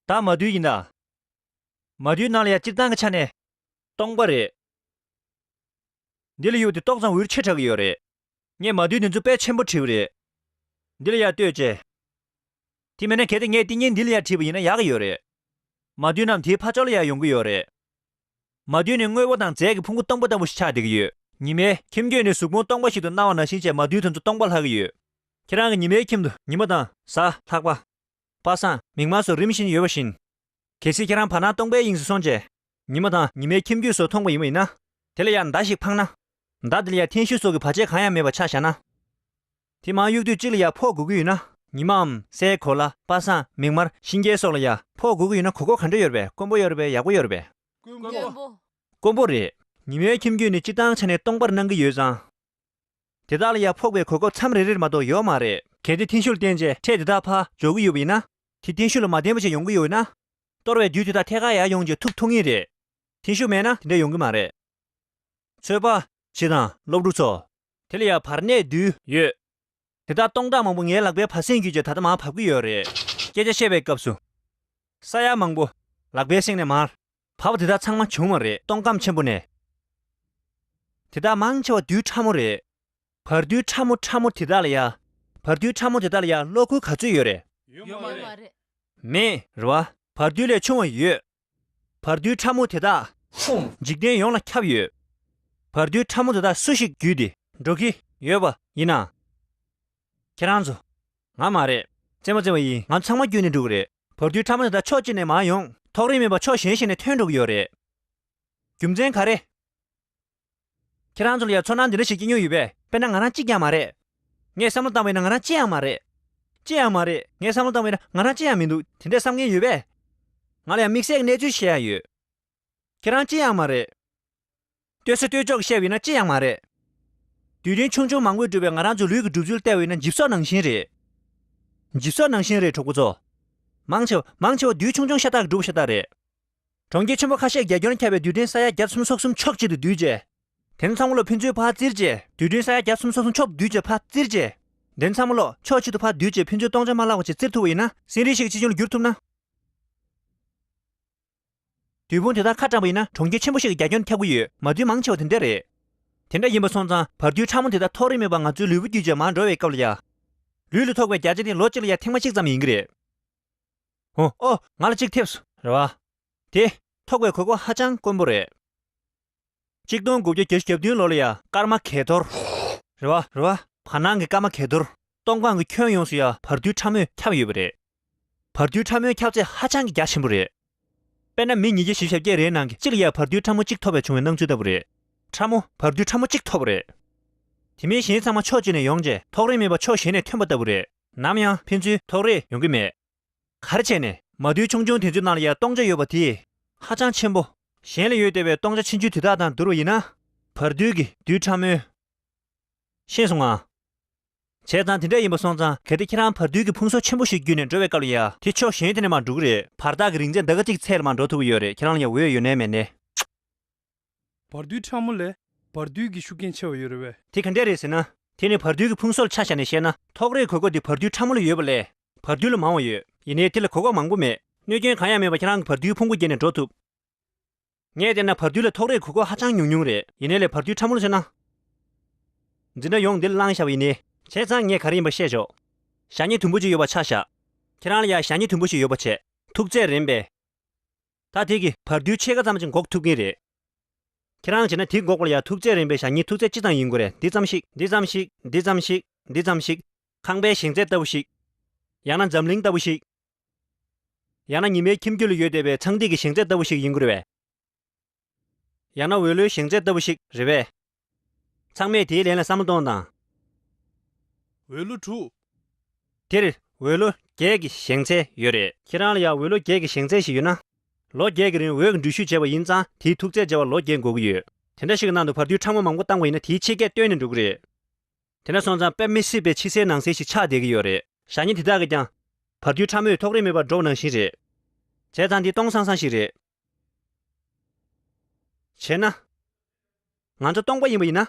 ད་མོ་དུས་ཡིན་ད། མོ་དུས་ནང་ལ་ཡང་སྤྱིར་བཏང་གི་ཆ་ནས། སྟོང་པ་རེད། འདི་ལ་ཡོད་དེ་ཏོག་ཙམ་འུར་ཆེ་དྲགས་ཀྱི་ཡོད་རེད། ངས་མོ་དུས་འདི་ཚོ་དཔེ་ཆེན་པོ་བྲིས་པ་རེད། འདི་ལ་ཡང་ལྟོས་བྱས། དེ་མིན་ན་གལ་ཏེ་ངས་དེ་གཉིས་འདི་ལ་ཡང་བྲིས་པ་ཡིན་ན་ཡག་གི་ཡོད་རེད། མོ་དུས་རྣམས་དེའི་ཕར་ཕྱོགས་ལ་ཡང་ཡོང་གི་ཡོད་རེད། མོ་དུས་ནི་དངོས་པོ་དང་རྫས་ཀྱི་ཕུང་པོ་སྟོང་པ་ལྟ་བུ་ཞིག་ཆགས་བསྡད་ཀྱི་ཡོད། ཉི་མའི་ཁྱིམ་རྒྱུད་ནི་གཟུགས་ཕུང་སྟོང་པ་ཞིག་ཏུ་སྣང་བ་ནང་བཞིན་བྱས་མོ་དུས་དེ་ཚོ་སྟོང་པ་ལྷག་གི་ཡོད། ཁྱེད་རང་གི་ཉི་མའི་ཁྱིམ་དུ་ཉི་མ་དང་གཟའ་ལྷག་པ། པ་སངས་མིག་དམར་སོགས་རིམ་བཞིན་ཡོད་པ་བཞིན། གལ་སྲིད་ཁྱེད་རང་བར་སྣང་སྟོང་པའི་དབྱིངས་སུ་སོང་རྗེས། ཉི་མ་དང་ཉི་མའི་ཁྱིམ་རྒྱུད་སོགས་མཐོང་བ་ཡིན་པ་ཡིན་ན། དེ་ལ་ཡང་མདའ་ཞིག་འཕངས་ན། མདའ་དེ་ལ་ཡང་ཐེན་ཤུ་སོགས་ཀྱི་བར་ཆད་གང་ཡང་མེད་པ་ཆ་བཞག་ན། དེ་མར་གཡུག་དུས་གཅིག་ལ་ཡང་ཕོག་དགོས་ཀྱི་ཡོད་ན། ཉི་མའམ་སའི་གོ་ལ། པ་སངས་མིག་དམར་ཤིང་རྒྱལ་སོགས་ལ་ཡང་ཕོག་དགོས་ཀྱི་ཡོད་ན་གོ་སྐབས་ག་འདྲ་ཡོད་རེད་པས། དཀོན་པོ་ཡོད་རེད་པས། ཡག་པོ་ཡོད་རེད་པས། དཀོན་པོ། དཀོན་པོ་རེད། ཉི་མའི་ཁྱིམ་རྒྱུད་ནི་སྤྱིར་བཏང་ཆ་ནས་སྟོང་པར་སྣང་གི་ཡོད་ཙང་། དེ་དག་ལ་ཡང་ཕོག་པའི་གོ་སྐབས་མཚམས་རེ་རེར་མ་གཏོགས་ཡོད་མ་རེད། གལ་ཏེ་ཐེན་ཤུ་ལ་བརྟེན་བྱས་འཕྲེད་དེ་དག་ཕར་འཇོག་གི་ཡོད་པ་ཡིན་ན། དེ་ཐེན་ཤུ་ལ་མ་བརྟེན་པ་ཞིག་ཡོང་གི་ཡོད་ན། གཏོར་བའི་དུས་དེ་དག་ཐད་ཀར་ཡར་ཡོང་རྗེས་ཐུག་ཐུབ་ངེས་རེད། ཐེན་ཤུ་མེད་ན་དེ་འདྲ་ཡོང་གི་མ་རེད། ཚོད་དཔག་བྱེད་དང་སློབ་ཕྲུག་ཚོ། དེ་ལ་ཡང་བར་གནས་རྡུལ་ཡོད། དེ་དག་སྟོང་ཕྲག་མང་པོ་ངའི་ལག་པའི་བར་གསེང་བརྒྱུད་བྱས་ད་ལྟ་མར་བབས་ཀྱི་ཡོད་རེད། སྐད་ཆ་བཤད་པའི་སྐབས་སུ། ས་ཡ་མང་པོ། ལག་པའི་གསེང་ནས་མར། བབས་པ་དེ་དག་ཚང་མ་བྱུང་བ་རེད། སྟོང་ཁམས་ཆེན་པོ་ནས། དེ་དག་མང་ཆེ་བ་རྡུལ་ཕྲ་མོ་རེད། བར་རྡུལ་ཕྲ་མོ་ཕྲ་མོ་དེ་དག་ལ་ཡ། བར་རྡུལ་ཕྲ་མོ་དེ་དག་ལ་ཡ་གློག་ཁུག་ག་ཚོད་ཡོད་རེད། ཡོད་མ་རེད། མེད་རེད་བ། བར་རྡུལ་ལས་ཆུང་བ་ཡོད། བར་རྡུལ་ཕྲ་མོ་དེ་དག་འཇིག་རྟེན་ཡོངས་ལ་ཁྱབ་ཡོད། བར་རྡུལ་ཕྲ་མོ་དེ་དག་སུ་ཞིག་བརྒྱུད་དེ་འགྲོ་གི་ཡོད་པ་ཡིན་ན། ཁྱེད་རང་ཚོ། ང་མ་རེད། རྩེད་མོ་རྩེ་བ་ཡིན། ང་ཚང་མ་བརྒྱུད་ནས་འགྲོ་གི་རེད། བར་རྡུལ་ཕྲ་མོ་དེ་དག་ཕྱོགས་གཅིག་ནས་མར་ཡོང་། ཐོག་རིས་མེད་པར་ཕྱོགས་གཞན་ཞིག་ནས་ཐོན་འགྲོ་གི་ཡོད་རེད། རྒྱུ་མཚན་ག་རེ། ཁྱེད་རང་ཚོ་ལ་ཡང་ཚོར་སྣང་འདི་འདྲ་ཞིག་སྐྱེ་མྱོང་ཡོད་པས། དཔེར་ན་ང་རང་གཅིག་ཀྱང་མ་རེད། ངས་བསམ་བློ་བཏང་བས་ན་ང་རང་ཅི་ཡང་མ་རེད། ཅི་ཡང་མ་རེད། ངས་བསམ་བློ་བཏང་བས་ན་ང་རང་ཅི་ཡང་མི་འདུག་དེ་འདྲས་བསམ་མཁན་ཡོད་པས། ང་ལ་ཡང་དམིགས་བསལ་གྱི་གནས་ཚུལ་བཤད་ཡ་ཡོད། ཁྱེད་རང་ཅི་ཡང་མ་རེད། ལྟོས་ས་ལྟོས་ཕྱོགས་བཤད་པ་ཡིན་ན་ཅི་ཡང་མ་རེད། རྡུལ་ཕྲན་ཆུང་ཆུང་མང་པོས་གྲུབ་པའི་ང་རང་ཚོའི་ལུས་ཀྱི་གྲུབ་ཚུལ་བལྟས་པ་ཡིན་ན་འཇིབ་སོགས་ནང་བཞིན་རེད། འཇིབ་སོགས་ནང་བཞིན་རེད་གྲོགས་པོ་ཚོ། མང་ཆེ་བ་མང་ཆེ་བ་རྡུལ་ཆུང་ཆུང་ཤ་སྟག་གིས་གྲུབ་པ་ཤ་སྟག་རེད། གྲོང་ཁྱེར་ཆེན་པོ་ཁ་ཤས་རྒྱ་ཁྱོན་ཁྱབ་པའི་རྡུལ་ཕྲན་ས་ཡ་བརྒྱ་སུམ་ཅུ་སོ་གསུམ་ཕྱོགས་གཅིག་ཏུ་བསྡུས་རྗེས། དེ་ཚོ་ཚང་མ་ལ་ཕན་ཚུན་ཕར་བཙིར་རྗེས། རྡུལ་ཕྲན་ས་ཡ་བརྒྱ་སུམ་ཅུ་སོ་གསུམ་ཕྱོགས་བསྡུས་རྗེས་ཕར་བཙིར་རྗེས། དེ་ཚོ་ཚང་མ་ལ་ཕྱོགས་གཅིག་ཏུ་ཕར་བསྡུས་རྗེས་ཕན་ཚུན་སྟོང་ཆ་མ་ལྷག་པ་ཞིག་བཙིར་ཐུབ་པ་ཡིན་ན། སེམས་རིག་ཤེས་ཀྱི་ཆེ་ཆུང་ལ་འགྱུར་ཐུབ་ན། རྡུལ་ཕུང་དེ་དག་ཁ་བཀྲམ་པ་ཡིན་ན་གྲོང་ཁྱེར་ཆེན་པོ་ཞིག་གི་རྒྱ་ཁྱོན་ཁྱབ་ཀྱི་ཡོད། མ་རྡུལ་མང་ཆེ་བ་དེ་འདྲ་རེད། དེ་འདྲ་ཡིན་པ་སོང་ཙང་བར་རྡུལ་ཕྲ་མོ་དེ་དག་ཐོགས་རིས་མེད་པར་ང་ཚོའི་ལུས་པོ་བརྒྱུད་བྱས་མར་འགྲོ་བའི་སྐབས་ལ་ཡ། ལུས་ལ་ཐོགས་པའི་བརྒྱ་ཆ་དེ་ལོ་གཅིག་ལ་ཡ་ཐེངས་མ་གཅིག་ཙམ་ཡིན་གྱི་རེད། ཧོ། ཨོ། ང་ལ་གཅིག་ཐེབས་སོང་། རེད་བ། དེ། ཐོགས་པའི་གོ་སྐབས་ཧ་ཅང་དཀོན་པོ་རེད། གཅིག་སྟོང་དགུ་བརྒྱ་བརྒྱད་ཅུ་གྱ་བདུན་ལོ་ལ་ཡ་སྐར་མ་གས་གཏོར། རེད་བ། རེད་བ། བར་སྣང་གི་སྐར་མ་གས་གཏོར། སྟོང་ཁམས་ཀྱི་ཁྱོན་ཡོངས་སུ་ཡ་བར་རྡུལ་ཕྲ་མོས་ཁྱབ་ཡོད་པ་རེད། བར་རྡུལ་ཕྲ་མོའི་ཁྱབ་ཚད་ཧ་ཅང་གི་རྒྱ་ཆེན་པོ་རེད། དཔེར་ན་མི་ཉིས་བརྒྱ་བཞི་བཅུ་ཞེ་བརྒྱད་རེའི་ནང་གི་གཅིག་ལ་ཡ་བར་རྡུལ་ཕྲ་མོ་གཅིག་ཐོབ་པའི་བྱུང་བའི་སྣང་ཚུལ་ལྟ་བུ་རེད། ཕྲ་མོ་བར་རྡུལ་ཕྲ་མོ་གཅིག་ཐོབ་པ་རེད། དེ་མིན་གཞན་ཚང་མ་ཕྱོགས་གཅིག་ནས་ཡོང་རྗེས་ཐོགས་རིས་མེད་པར་ཕྱོགས་གཞན་ནས་ཐོན་པ་ལྟ་བུ་རེད། ནམ་ཡང་ཕན་ཚུན་ཐོགས་རིས་ཡོང་གི་མེད། ག་རེ་བྱས་ནས་མ་རྡུལ་ཆུང་ཆུང་དེ་ཚོའི་ནང་ལ་ཡང་སྟོང་ཆ་ཡོད་པ་དེ་ཧ་ཅང་ཆེན་པོ། གཞན་ལ་ཡོད་བསྡད་པའི་སྟོང་ཆ་ཆུང་ཆུང་དེ་དག་དང་བསྡུར་བ་ཡིན་ན། བར་རྡུལ་གྱི་རྡུལ་ཕྲ་མོའི། ཤེས་སོང་ང་། བྱས་ཙང་དེ་འདྲ་ཡིན་པ་སོང་ཙང་གལ་ཏེ་ཁྱེད་རང་བར་རྡུལ་གྱི་ཕུང་གསོག་ཆེན་པོ་ཞིག་བརྒྱུད་ནས་འགྲོ་བའི་སྐབས་ལ་ཡ་དེ་ཕྱོགས་གཞན་དེ་ནས་མར་འགྲོ་གི་རེད། བར་ཐག་གི་རིང་ཚད་ཟླ་ག་གཅིག་ཚད་ལ་མར་འགྲོ་ཐུབ་ཀྱི་ཡོད་རེད། ཁྱེད་རང་ལ་ཡ་འོས་ཡོད་ནའི་མེད་ནའི། བར་རྡུལ་ཕྲ་མོ་ལས་བར་རྡུལ་གྱི་ཤུགས་རྐྱེན་ཆེ་བ་ཡོད་རེད་པས། དེ་ག་འདྲས་རེད་ཟེར་ན། དེ་ནི་བར་རྡུལ་གྱི་ཕུང་གསོག་ལ་ཆ་བཞག་ནས་བཤད་ན། ཐོགས་རེག་གོ་སྐབས་དེ་བར་རྡུལ་ཕྲ་མོ་ལ་ཡོད་པ་ལས་བར་རྡུལ་ལ་མང་བ་ཡོད། ཡིན་ནའི་དེ་ལ་གོ་སྐབས་མང་པོ་མེད། གནོད་སྐྱོན་གང་ཡང་མེད་པར་ཁྱེད་རང་གི་བར་རྡུལ་ཕུང་པོ་བརྒྱུད་ནས་འགྲོ་ཐུབ། ངས་བལྟས་ན་བར་དོའི་ལ་ཐོགས་རེག་གོ་སྐབས་ཧ་ཅང་ཉུང་ཉུང་རེད། ཡིན་ནའི་ལས་བར་དོའི་ཕྲ་མོ་ལ་མཚོན་ན། འཛིན་གྲྭ་ཡོངས་འདི་ལ་བླངས་བཞག་པ་ཡིན་ནའི། བྱས་ཙང་ངས་ག་རེ་ཡིན་པ་བཤད་ཆོག་ཞ་སྙེ་དུམ་བུ་གཅིག་ཡོད་པ་ཆ་བཞག་ཁྱེད་རང་ལ་ཡ་ཞ་སྙེ་དུམ་བུ་ཞིག་ཡོད་པ་བྱས། ཐུག་ཚད་རན་པས། ད་དེ་གི་བར་དོའི་ཕྱེད་ཀ་ཙམ་ཅིག་འགོག་ཐུབ་ཀྱིན་རེད། ཁྱེད་རང་བྱས་ན་དེ་འགོག་པ་ལ་ཡ་ཐུག་ཚད་རན་པའི་ཞ་སྙེ་ཐུག་ཚད་ཅི་ཙམ་ཡིན་དགོས་རེད། འདི་ཙམ་ཞིག་འདི་ཙམ་ཞིག་འདི་ཙམ་ཞིག་འདི་ཙམ་ཞིག་ཁང་པའི་ཞེང་ཚད་ལྟ་བུ་ཞིག་ཡང་ན་འཛམ་གླིང་ལྟ་བུ་ཞིག་ཡང་ན་ཉི་མའི་ཁྱིམ་རྒྱུད་ལ་ཡོད་བསྡད་པའི་ཚངས་ཐིག་གི་ཞེང་ཚད་ལྟ་བུ་ཞིག་ཡིན་དགོས་རེད་པས། ཡང་ན་འོད་ལོའི་ཞེང་ཚད་ལྟ་བུ་ཞིག་རེད་པས། ཚང་མས་དེའི་ལན་ལ་བསམ་བློ་གཏོང་དང་། འོད་ལོ་དྲུག་དེར་འོད་ལོ་བརྒྱད་ཀྱི་ཞེང་ཚད་ཡོད་རེད། ཁྱེད་རང་ལ་ཡང་འོད་ལོ་བརྒྱད་ཀྱི་ཞེང་ཚད་ཞིག་ཡོད་ན། ལོ་བརྒྱད་ཀྱི་རིང་འོད་ཀྱི་འགྲུལ་བཞུད་བྱས་པ་ཡིན་ཙང་དེའི་ཐུག་ཚད་བྱས་པ་ལོ་བརྒྱད་འགོར་གྱི་ཡོད། དེ་འདྲ་ཞིག་གི་ནང་དུ་བར་དོའི་ཕྲ་མོ་མང་པོ་བཏང་བ་ཡིན་ན་དེའི་ཕྱེད་ཀས་བཏོན་ནས་འགྲོ་གི་རེད། དེ་འདྲ་སོང་ཙང་དཔེ་མི་སྲིད་པའི་ཕྱི་གསལ་ནང་གསལ་ཞིག་ཆགས་བསྡད་ཀྱི་ཡོད་རེད། ཞ་སྙེ་དེ་དག་གིས་ཀྱང་། བར་དོའི་ཕྲ་མོས་ཐོགས་རེག་མེད་པར་འགྲོ་བ་ནང་བཞིན་རེད། བྱས་ཙང་འདི་སྟོང་སང་སང་ཞིག་རེད། བྱས་ན། ང་ཚོ་སྟོང་པ་ཡིན་པ་ཡིན་ན།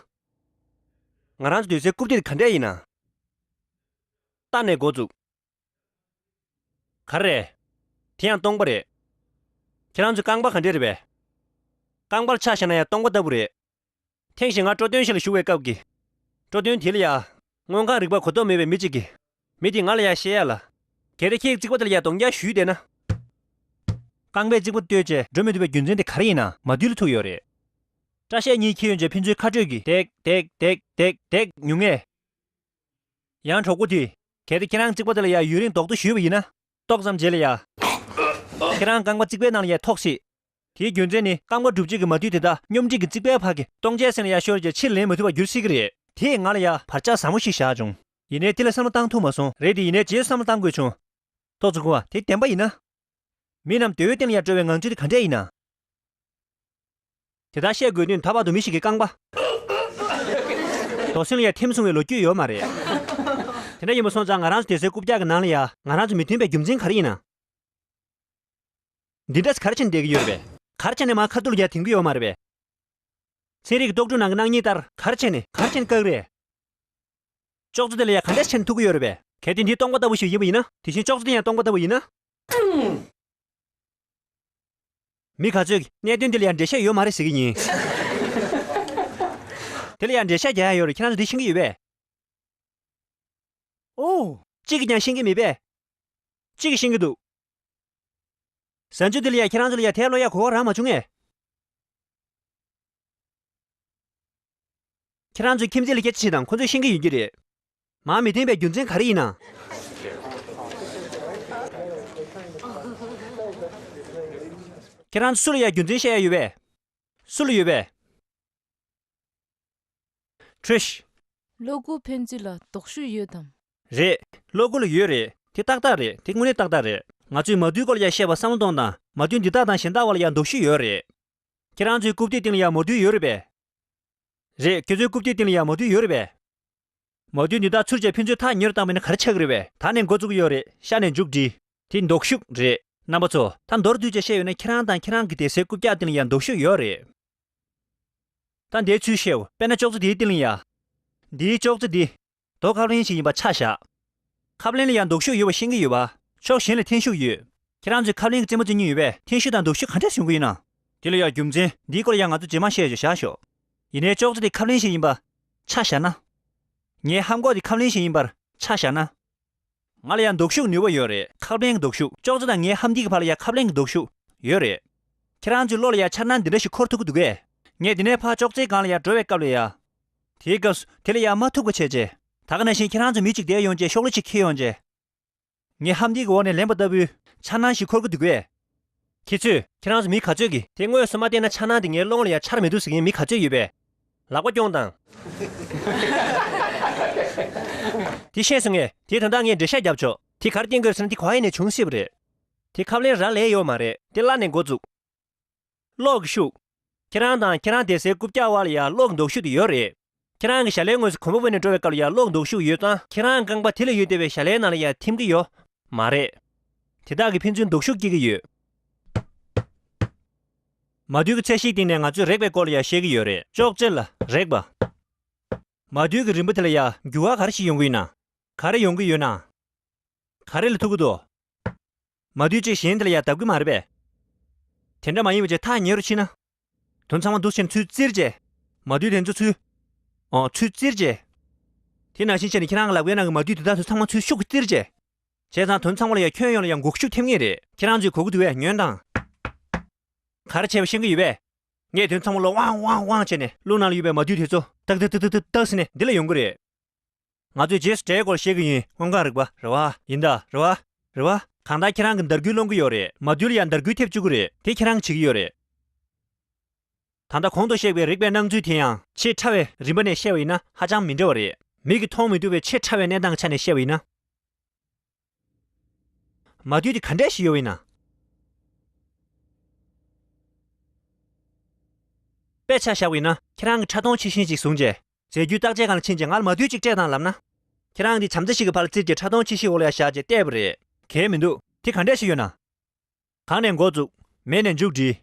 ང་རང་ཚོ་སྡོད་སའི་རྐུབ་སྟེགས་དེ་ག་འདྲས་ཡིན་ན། ལྟ་ནས་འགོ་བཙུགས། ག་རེ་རེད། དེ་ཡང་སྟོང་པ་རེད། ཁྱེད་རང་ཚོའི་རྐང་པ་ག་འདྲས་རེད་པས། རྐང་པར་ཆ་བཞག་ན་ཡང་སྟོང་པ་ལྟ་བུ་རེད། ཐེངས་ཤིག་ང་སྤྲོ་སྟོན་ཞིག་ལ་ཞུགས་པའི་སྐབས་ཀྱི། སྤྲོ་སྟོན་དེ་ལ་ཡ། དངོས་ཁམས་རིག་པ་གོ་རྟོགས་མེད་པའི་མི་གཅིག་གིས། མི་དེས་ང་ལ་ཡ་བཤད་ཡ་ལ། གལ་ཏེ་ཁྱེད་ཀྱི་རྩིག་པ་དེ་ལ་ཡ་གདོང་རྒྱག་གཞུས་བསྡད་ན། རྐང་པས་རྩིག་པ་བརྟོལ་བྱས་འགྲོ་མི་ཐུབ་པའི་རྒྱུ་མཚན་དེ་ག་རེ་ཡིན་ན་མ་དུལ་ལ་ཐུག་ཡོད་རེད། སྐྲ་ཤད་གཉིས་འཁྱེར་ཡོང་བྱས་ཕན་ཚུན་ཁ་སྤྲོད་ཀྱིས་ཏེག་ཏེག་ཏེག་ཏེག་ཏེག་ཉུང་ངེས། ཡང་གྲོགས་པོ་དེས། གལ་ཏེ་ཁྱེད་རང་རྩིག་པ་དེ་ལ་ཡ་ཡུན་རིང་རྡོག་ཐོ་གཞུས་པ་ཡིན་ན། ཏོག་ཙམ་རྗེས་ལ་ཡ། ཁྱེད་རང་རྐང་པ་རྩིག་པའི་ནང་ལ་ཡ་ཐོགས་སྲིད། དེའི་རྒྱུ་མཚན་ནི་རྐང་པ་གྲུབ་བྱེད་ཀྱི་མ་དུལ་དེ་དག་སྙོམས་འཇུག་གི་རྩིག་པའི་བར་གྱི་སྟོང་ཆའི་སེམས་ལ་ཡ་ཤོར་རྗེས་ཕྱིར་ལེན་མི་ཐུབ་པར་འགྱུར་སྲིད་ཀྱི་རེད། དེས་ང་ལ་ཡ་བར་ཆད་ཟབ་མོ་ཞིག་བཞག་བྱུང་། ཡིན་ནའི་དེ་ལ་བསམ་བློ་བཏང་ཐུབ་མ་སོང་། རེད་དེ་ཡིན་ནའི་རྗེས་བསམ་བློ་བཏང་དགོས་བྱུང་། ཏོག་ཙམ་སྒུག་ཨ། དེ་བདེན་པ་ཡིན་ན། མི་རྣམས་དེའི་སྟེང་ལ་ཡ་འགྲོ་བའི་ངང་ཚུལ་དེ་ག་འདྲས་ཡིན་ན། དེ་ལྟར་བཤད་དགོས་དོན་ད་བར་དུ་མི་ཞིག་གི་རྐང་པ། རྡོ་སོན་ལ་ཡ་ཐིམ་སོང་བའི་ལོ་རྒྱུས་ཡོད་མ་རེད། དེ་འདྲ་ཡིན་པ་སོང་ཙང་ང་རང་ཚོ་སྡོད་སའི་རྐུབ་བཀྱག་གི་ནང་ལ་ཡ་ང་རང་ཚོ་མི་མཐུན་པའི་རྒྱུ་མཚན་ག་རེ་ཡིན་ན། འདི་འདྲ་ག་རེ་བྱས་ནས་བསྡད་ཀྱི་ཡོད་རེད་པས། ག་རེ་བྱས་ནས་མར་ཁ་ཐུག་ལ་ཡ་དེང་གི་ཡོད་མ་རེད་པས། ཚན་རིག་གི་རྟོག་སྒྲུང་ནང་གི་སྣང་བརྙན་ལྟར་ག་རེ་བྱས་ནས་ག་རེ་བྱས་ནས་བཀག་རེད། ཅོག་ཙེ་དེ་ལ་ཡ་ག་འདྲ་བྱས་ནས་ཐུག་གི་ཡོད་རེད་པས། གལ་ཏེ་འདི་སྟོང་པ་ལྟ་བུ་ཞིག་ཡིན་པ་ཡིན་ན། དེ་བཞིན་ཅོག་ཙེ་དེ་ཡང་སྟོང་པ་ལྟ་བུ་ཡིན་ན། མི་ག་ཚོད་ཀྱིས་གནད་དོན་འདི་ལ་ཡང་འགྲེལ་བཤད་ཡོད་མ་རེད་ཟེར་གྱི་ཡིན། དེ་ལ་ཡང་འགྲེལ་བཤད་རྒྱག་ཡ་ཡོད་རེད། ཁྱེད་རང་ཚོ་འདི་ཤེས་ཀྱི་ཡོད་པས། ཨོ། གཅིག་གིས་ཀྱང་ཤེས་ཀྱི་མེད་པས། གཅིག་གིས་ཤེས་ཀྱི་འདུག་གཟའ་མཇུག་འདི་ལ་ཡང་ཁྱེད་རང་ཚོ་ལ་ཡང་དེབ་ཀློག་ཡ་གོ་སྐབས་རག་མ་བྱུང་ངས། ཁྱེད་རང་ཚོས་ཁྱིམ་མཚེས་ལ་སྐད་ཆ་དྲིས་དང་། ཁོ་ཚོས་ཤེས་ཀྱི་ཡོད་ཀྱི་རེད། མར་མི་འཐེན་པའི་རྒྱུ་མཚན་ག་རེ་ཡིན་ན། ཁྱེད་རང་ཚོ་སུ་ལ་ཡང་རྒྱུ་མཚན་བཤད་ཡ་ཡོད་པས། སུ་ལ་ཡོད་པས། ཁྲུས། གློག་སྒུལ་ཕན་ཚུན་ལ་ལྡོག་ཤུགས་ཡོད་དམ། རེད། གློག་སྒུལ་ལ་ཡོད་རེད། དེ་ཏག་ཏག་རེད། དེ་དངོས་གནས་ཏག་ཏག་རེད། ང་ཚོས་མ་དུལ་སྐོར་ལ་ཡང་བཤད་པ་བསམ་བློ་གཏོང་དང་། མ་དུལ་འདི་དག་དང་གཞན་དག་བར་ལ་ཡང་ལྡོག་ཤུགས་ཡོད་རེད། ཁྱེད་རང་ཚོའི་རྐུབ་སྟེགས་སྟེང་ལ་ཡང་མ་དུལ་ཡོད་རེད་པས། རེད། ཁྱེད་ཚོའི་རྐུབ་སྟེགས་སྟེང་ལ་ཡང་མ་དུལ་ཡོད་རེད་པས། མ་དུལ་འདི་དག་ཚུར་བྱས་ཕན་ཚུན་ཐག་ཉེ་རུ་བཏང་བ་ཡིན་ན་ག་རེ་ཆགས་ཀྱི་རེད་པས། ད་ནས་འགོ་བཙུགས་ཀྱི་ཡོད་རེད། ཤ་ནས་མཇུག་སྒྲིལ། དེ་ལྡོག་ཤུགས་རེད། རྣམ་པ་ཚོ། ད་མདོར་བསྡུས་བྱས་བཤད་ཡོད་ན་ཁྱེད་རང་དང་ཁྱེད་རང་གི་སྡོད་སའི་རྐུབ་བཀྱག་སྟེང་ལ་ཡང་ལྡོག་ཤུགས་ཡོད་རེད། ད་འདིའི་ཚུལ་བཤད་འོ། དཔེར་ན་ཅོག་ཙེ་དེའི་སྟེང་ལ་ཡ། འདིའི་ཅོག་ཙེ་འདི། རྡོ་ཁབ་ལེན་ཞིག་ཡིན་པ་ཆ་བཞག་ཁབ་ལེན་ལ་ཡང་ལྡོག་ཤུགས་ཡོད་པ་ཤེས་ཀྱི་ཡོད་པ། ཕྱོགས་གཞན་ལ་འཐེན་ཤུགས་ཡོད། ཁྱེད་རང་ཚོས་ཁབ་ལེན་གྱི་རྩེད་མོ་རྩེ་མྱོང་ཡོད་པས། འཐེན་ཤུགས་དང་ལྡོག་ཤུགས་ག་འདྲས་བྱུང་གི་ཡོད་ན། དེ་ལ་ཡང་རྒྱུ་མཚན་འདིའི་སྐོར་ལ་ཡང་ང་ཚོ་རྗེས་མ་བཤད་ཆོག་བཞག་ཤོག་ཡིན་ནའི་ཅོག་ཙེ་དེ་ཁབ་ལེན་ཞིག་ཡིན་པ་ཆ་བཞག་ན། ངའི་ཧམ་གོག་དེ་ཁབ་ལེན་ཞིག་ཡིན་པར་ཆ་བཞག་ན། ང་ལ་ཡང་ལྡོག་ཤུགས་ནུས་པ་ཡོད་རེད། ཁབ་ལེན་གྱི་ལྡོག་ཤུགས། ཅོག་ཙེ་དང་ངའི་ཧམ་དེ་གི་བར་ལ་ཡང་ཁབ་ལེན་གྱི་ལྡོག་ཤུགས་ཡོད་རེད། ཁྱེད་རང་ཚོའི་བློ་ལ་ཡང་འཆར་སྣང་འདི་འདྲ་ཞིག་འཁོར་ཐུབ་ཀྱི་འདུག་གས། ངས་འདི་ནས་ཕར་ཅོག་ཙེའི་སྒང་ལ་ཡང་འགྲོ་བའི་སྐབས་ལ་ཡ། དེའི་སྐབས་སུ་དེ་ལ་ཡང་མ་ཐུག་པ་བྱས་རྗེས། ད་ག་ནང་བཞིན་ཁྱེད་རང་ཚོ་མི་གཅིག་བསྡད་ཡོང་རྗེས་ཤོག་ལེ་གཅིག་འཁྱེར་ཡོང་རྗེས། ངའི་ཧམ་དེ་གི་འོག་ནས་ལེན་པ་ལྟ་བུའི་འཆར་སྣང་ཞིག་འཁོར་གྱི་འདུག་གས། ཁྱེད་ཚོས། ཁྱེད་རང་ཚོ་མི་ག་ཚོད་ཀྱིས་དེ་དངོས་སུ་མ་བལྟས་ན་འཆར་སྣང་དེ་ངའི་བློ་ངོ་ལ་ཡང་འཆར་མི་འདུག་ཟེར་མཁན་མི་ག་ཚོད་ཡོད་པས། ལག་པ་རྐྱོང་དང་། དེ་ཤེས་སོང་ངས། དེ་དོན་དག་ངས་འགྲེལ་བཤད་རྒྱབ་ཆོག་དེ་ག་རེ་བསྟན་དགོས་ཟེར་ན་དེ་ག་བ་ཡིན་ནས་བྱུང་སྲིད་པ་རེད། དེ་ཁབ་ལེན་རག་ལས་ཡོད་མ་རེད། དེ་བླ་ནས་འགོ་བཙུགས། གློག་གི་ཤུགས། ཁྱེད་རང་དང་ཁྱེད་རང་བསྡད་སའི་རྐུབ་བཀྱག་བར་ལ་ཡང་གློག་གི་ལྡོག་ཤུགས་དེ་ཡོད་རེད། ཁྱེད་རང་གི་ཞལ་ལས་ངོས་སུ་གོམ་པ་སྤོས་ནས་འགྲོ་བའི་སྐབས་ལ་ཡང་གློག་གི་ལྡོག་ཤུགས་ཡོད་ཙང་ཁྱེད་རང་རྐང་པ་དེ་ལ་ཡོད་བསྡད་པའི་ཞལ་ལས་ནང་ལ་ཡང་ཐིམ་གྱི་ཡོད་མ་རེད། དེ་དག་གིས་ཕན་ཚུན་ལྡོག་ཤུགས་སྐྱེ་གི་ཡོད། མ་དུལ་གྱི་ཚད་གཞིའི་སྟེང་ནས་ང་ཚོས་རེག་པའི་སྐོར་ལ་ཡང་བཤད་ཀྱི་ཡོད་རེད། ཅོག་ཙེ་ལ་རེག་པ། མ་དུལ་གྱི་རིམ་པ་དེ་ལ་ཡང་འགྱུར་བ་ག་རེ་ཞིག་ཡོང་གི་ཡོད་ན། ག་རེ་ཡོང་གི་ཡོད་ན། ག་རེ་ལ་ཐུག་གི་འདུག་མ་དུལ་གཅིག་གཞན་དེ་ལ་ཡང་བརྡབ་གི་མ་རེད་པས། དེ་འདྲ་མ་ཡིན་པ་བྱས་ཐག་ཉེ་རུ་ཕྱིན་ན། དོན་ཚང་མ་འདུག་བྱས་ནས་ཚུར་བཙིར་བྱས། མ་དུལ་དེ་ཚོ་ཚུར། ཨོ་ཚུར་བཙིར་བྱས། དེ་ནང་བཞིན་བྱས་ནས་ཁྱེད་རང་གི་ལག་པའི་ནང་གི་མ་དུལ་དེ་དག་ཚོ་ཚང་མ་ཚུར་ཤུགས་ཀྱིས་བཙིར་བྱས། བྱས་ཙང་དོན་ཚང་མ་ལ་ཡང་ཁྱོན་ཡོངས་ལ་ཡང་འགུག་ཤུགས་ཐེབས་ངེས་རེད། ཁྱེད་རང་ཚོས་གོ་གི་འདུག་བས། ཉོན་དང་། ག་རེ་བྱས་པ་ཤེས་ཀྱི་ཡོད་པས། ངས་དོན་ཚང་མ་ལ་ཝང་ཝང་ཝང་བྱས་ནས་རླུང་ནང་ལ་ཡོད་པའི་མ་དུལ་དེ་ཚོ་ཏག་ཏག་ཏག་ཏག་ཏག་ཟེར་ནས་འདི་ལ་ཡོང་གི་རེད། ང་ཚོས་རྗེས་སུ་འབྲས་སྐོར་བཤད་ཀྱི་ཡིན། སྔོན་འགོག་རིག་པ་རེད་བ། ཡིན་ད། རེད་བ། རེད་བ། གང་ལྟར་ཁྱེད་རང་གི་འདར་སྐུད་སློང་གི་ཡོད་རེད། མ་དུལ་ལ་ཡང་འདར་སྐུད་ཐེབས་བཅུག་གི་རེད། དེ་ཁྱེད་རང་གིས་བྱེད་ཀྱི་ཡོད་རེད། ད་ལྟ་གོང་དུ་བཤད་པའི་རིག་པའི་སྣང་ཚུལ་དེ་ཡང་ཆེས་ཕྲ་བའི་རིམ་པ་ནས་བཤད་པ་ཡིན་ན་ཧ་ཅང་མི་འདྲ་བ་རེད། མིག་གིས་མཐོང་མི་ཐུབ་པའི་ཆེས་ཕྲ་བའི་གནས་སྟངས་ཆ་ནས་བཤད་པ་ཡིན་ན། མ་དུལ་དེ་ག་འདྲས་ཤིག་ཡོད་པ་ཡིན་ན། དཔེ་ཆ་བཞག་པ་ཡིན་ན་ཁྱེད་རང་གིས་ཕྲ་མཐོང་ཆེ་ཤོས་ཅིག་བཟུང་རྗེས། རྫས་འགྱུར་བརྟག་དཔྱད་ཁང་ལ་ཕྱིན་རྗེས་ང་ལ་མ་དུལ་གཅིག་སྤྲད་དང་ལབ་ན། ཁྱེད་རང་གིས་བྱམས་བརྩེ་ཞིག་གི་ཕར་བཙིར་གྱི་ཕྲ་མཐོང་ཆེ་ཤོས་འོག་ལ་ཡ་བཞག་རྗེས་བལྟས་པ་རེད། གལ་མི་འདུག་དེ་ག་འདྲས་ཞིག་ཡོད་ན། གང་ནས་འགོ་བཙུགས། མེད་ནས་མཇུག་སྒྲིལ།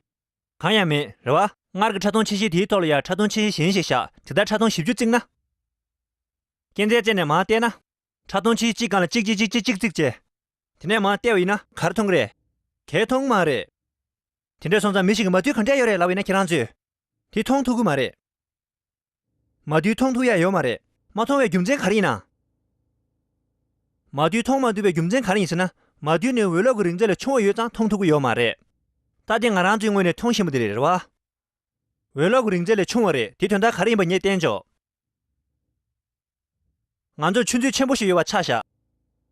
གང་ཡང་མེད་རེད་བ། སྔར་གྱི་ཕྲ་མཐོང་ཆེ་ཤོས་དེའི་ཐོག་ལ་ཡ་ཕྲ་མཐོང་ཆེ་ཤོས་གཞན་ཞིག་བཞག་དེ་ལྟར་ཕྲ་མཐོང་བཞི་བཅུ་བརྩིགས་ན། སྐས་འཛེག་རྩེ་ནས་མར་བལྟས་ན། ཕྲ་མཐོང་ཆེ་ཤོས་གཅིག་སྒང་ལ་གཅིག་གཅིག་གཅིག་གཅིག་བརྩིགས་བྱས། དེ་ནས་མར་བལྟས་པ་ཡིན་ན་ག་རེ་མཐོང་གི་རེད། གལ་མཐོང་མ་རེད། དེ་འདྲས་སོང་ཙང་མི་ཞིག་གིས་མ་དུལ་ག་འདྲས་ཡོད་རེད་ལབ་པ་ཡིན་ན་ཁྱེད་རང་ཚོས། དེ་མཐོང་ཐུབ་ཀྱི་མ་རེད། མ་དུལ་མཐོང་ཐུབ་ཡ་ཡོད་མ་རེད། མ་མཐོང་བའི་རྒྱུ་མཚན་ག་རེ་ཡིན་ན། མ་དུལ་མཐོང་མ་ཐུབ་པའི་རྒྱུ་མཚན་ག་རེ་ཡིན་ཟེར་ན། མ་དུལ་ནི་འོད་རླབས་ཀྱི་རིང་ཚད་ལས་ཆུང་བ་ཡོད་ཙང་མཐོང་ཐུབ་ཀྱི་ཡོད་མ་རེད། ད་དེ་ང་རང་ཚོའི་ངོས་ནས་མཐོང་བཞིན་པ་དེ་རེད་རེད་བ། འོད་རླབས་ཀྱི་རིང་ཚད་ལས་ཆུང་བ་རེད། དེ་དོན་དག་ག་རེ་ཡིན་པ་ངས་བསྟན་ཆོག་ང་ཚོར་ཆུ་མཛོད་ཆེན་པོ་ཞིག་ཡོད་པ་ཆ་བཞག་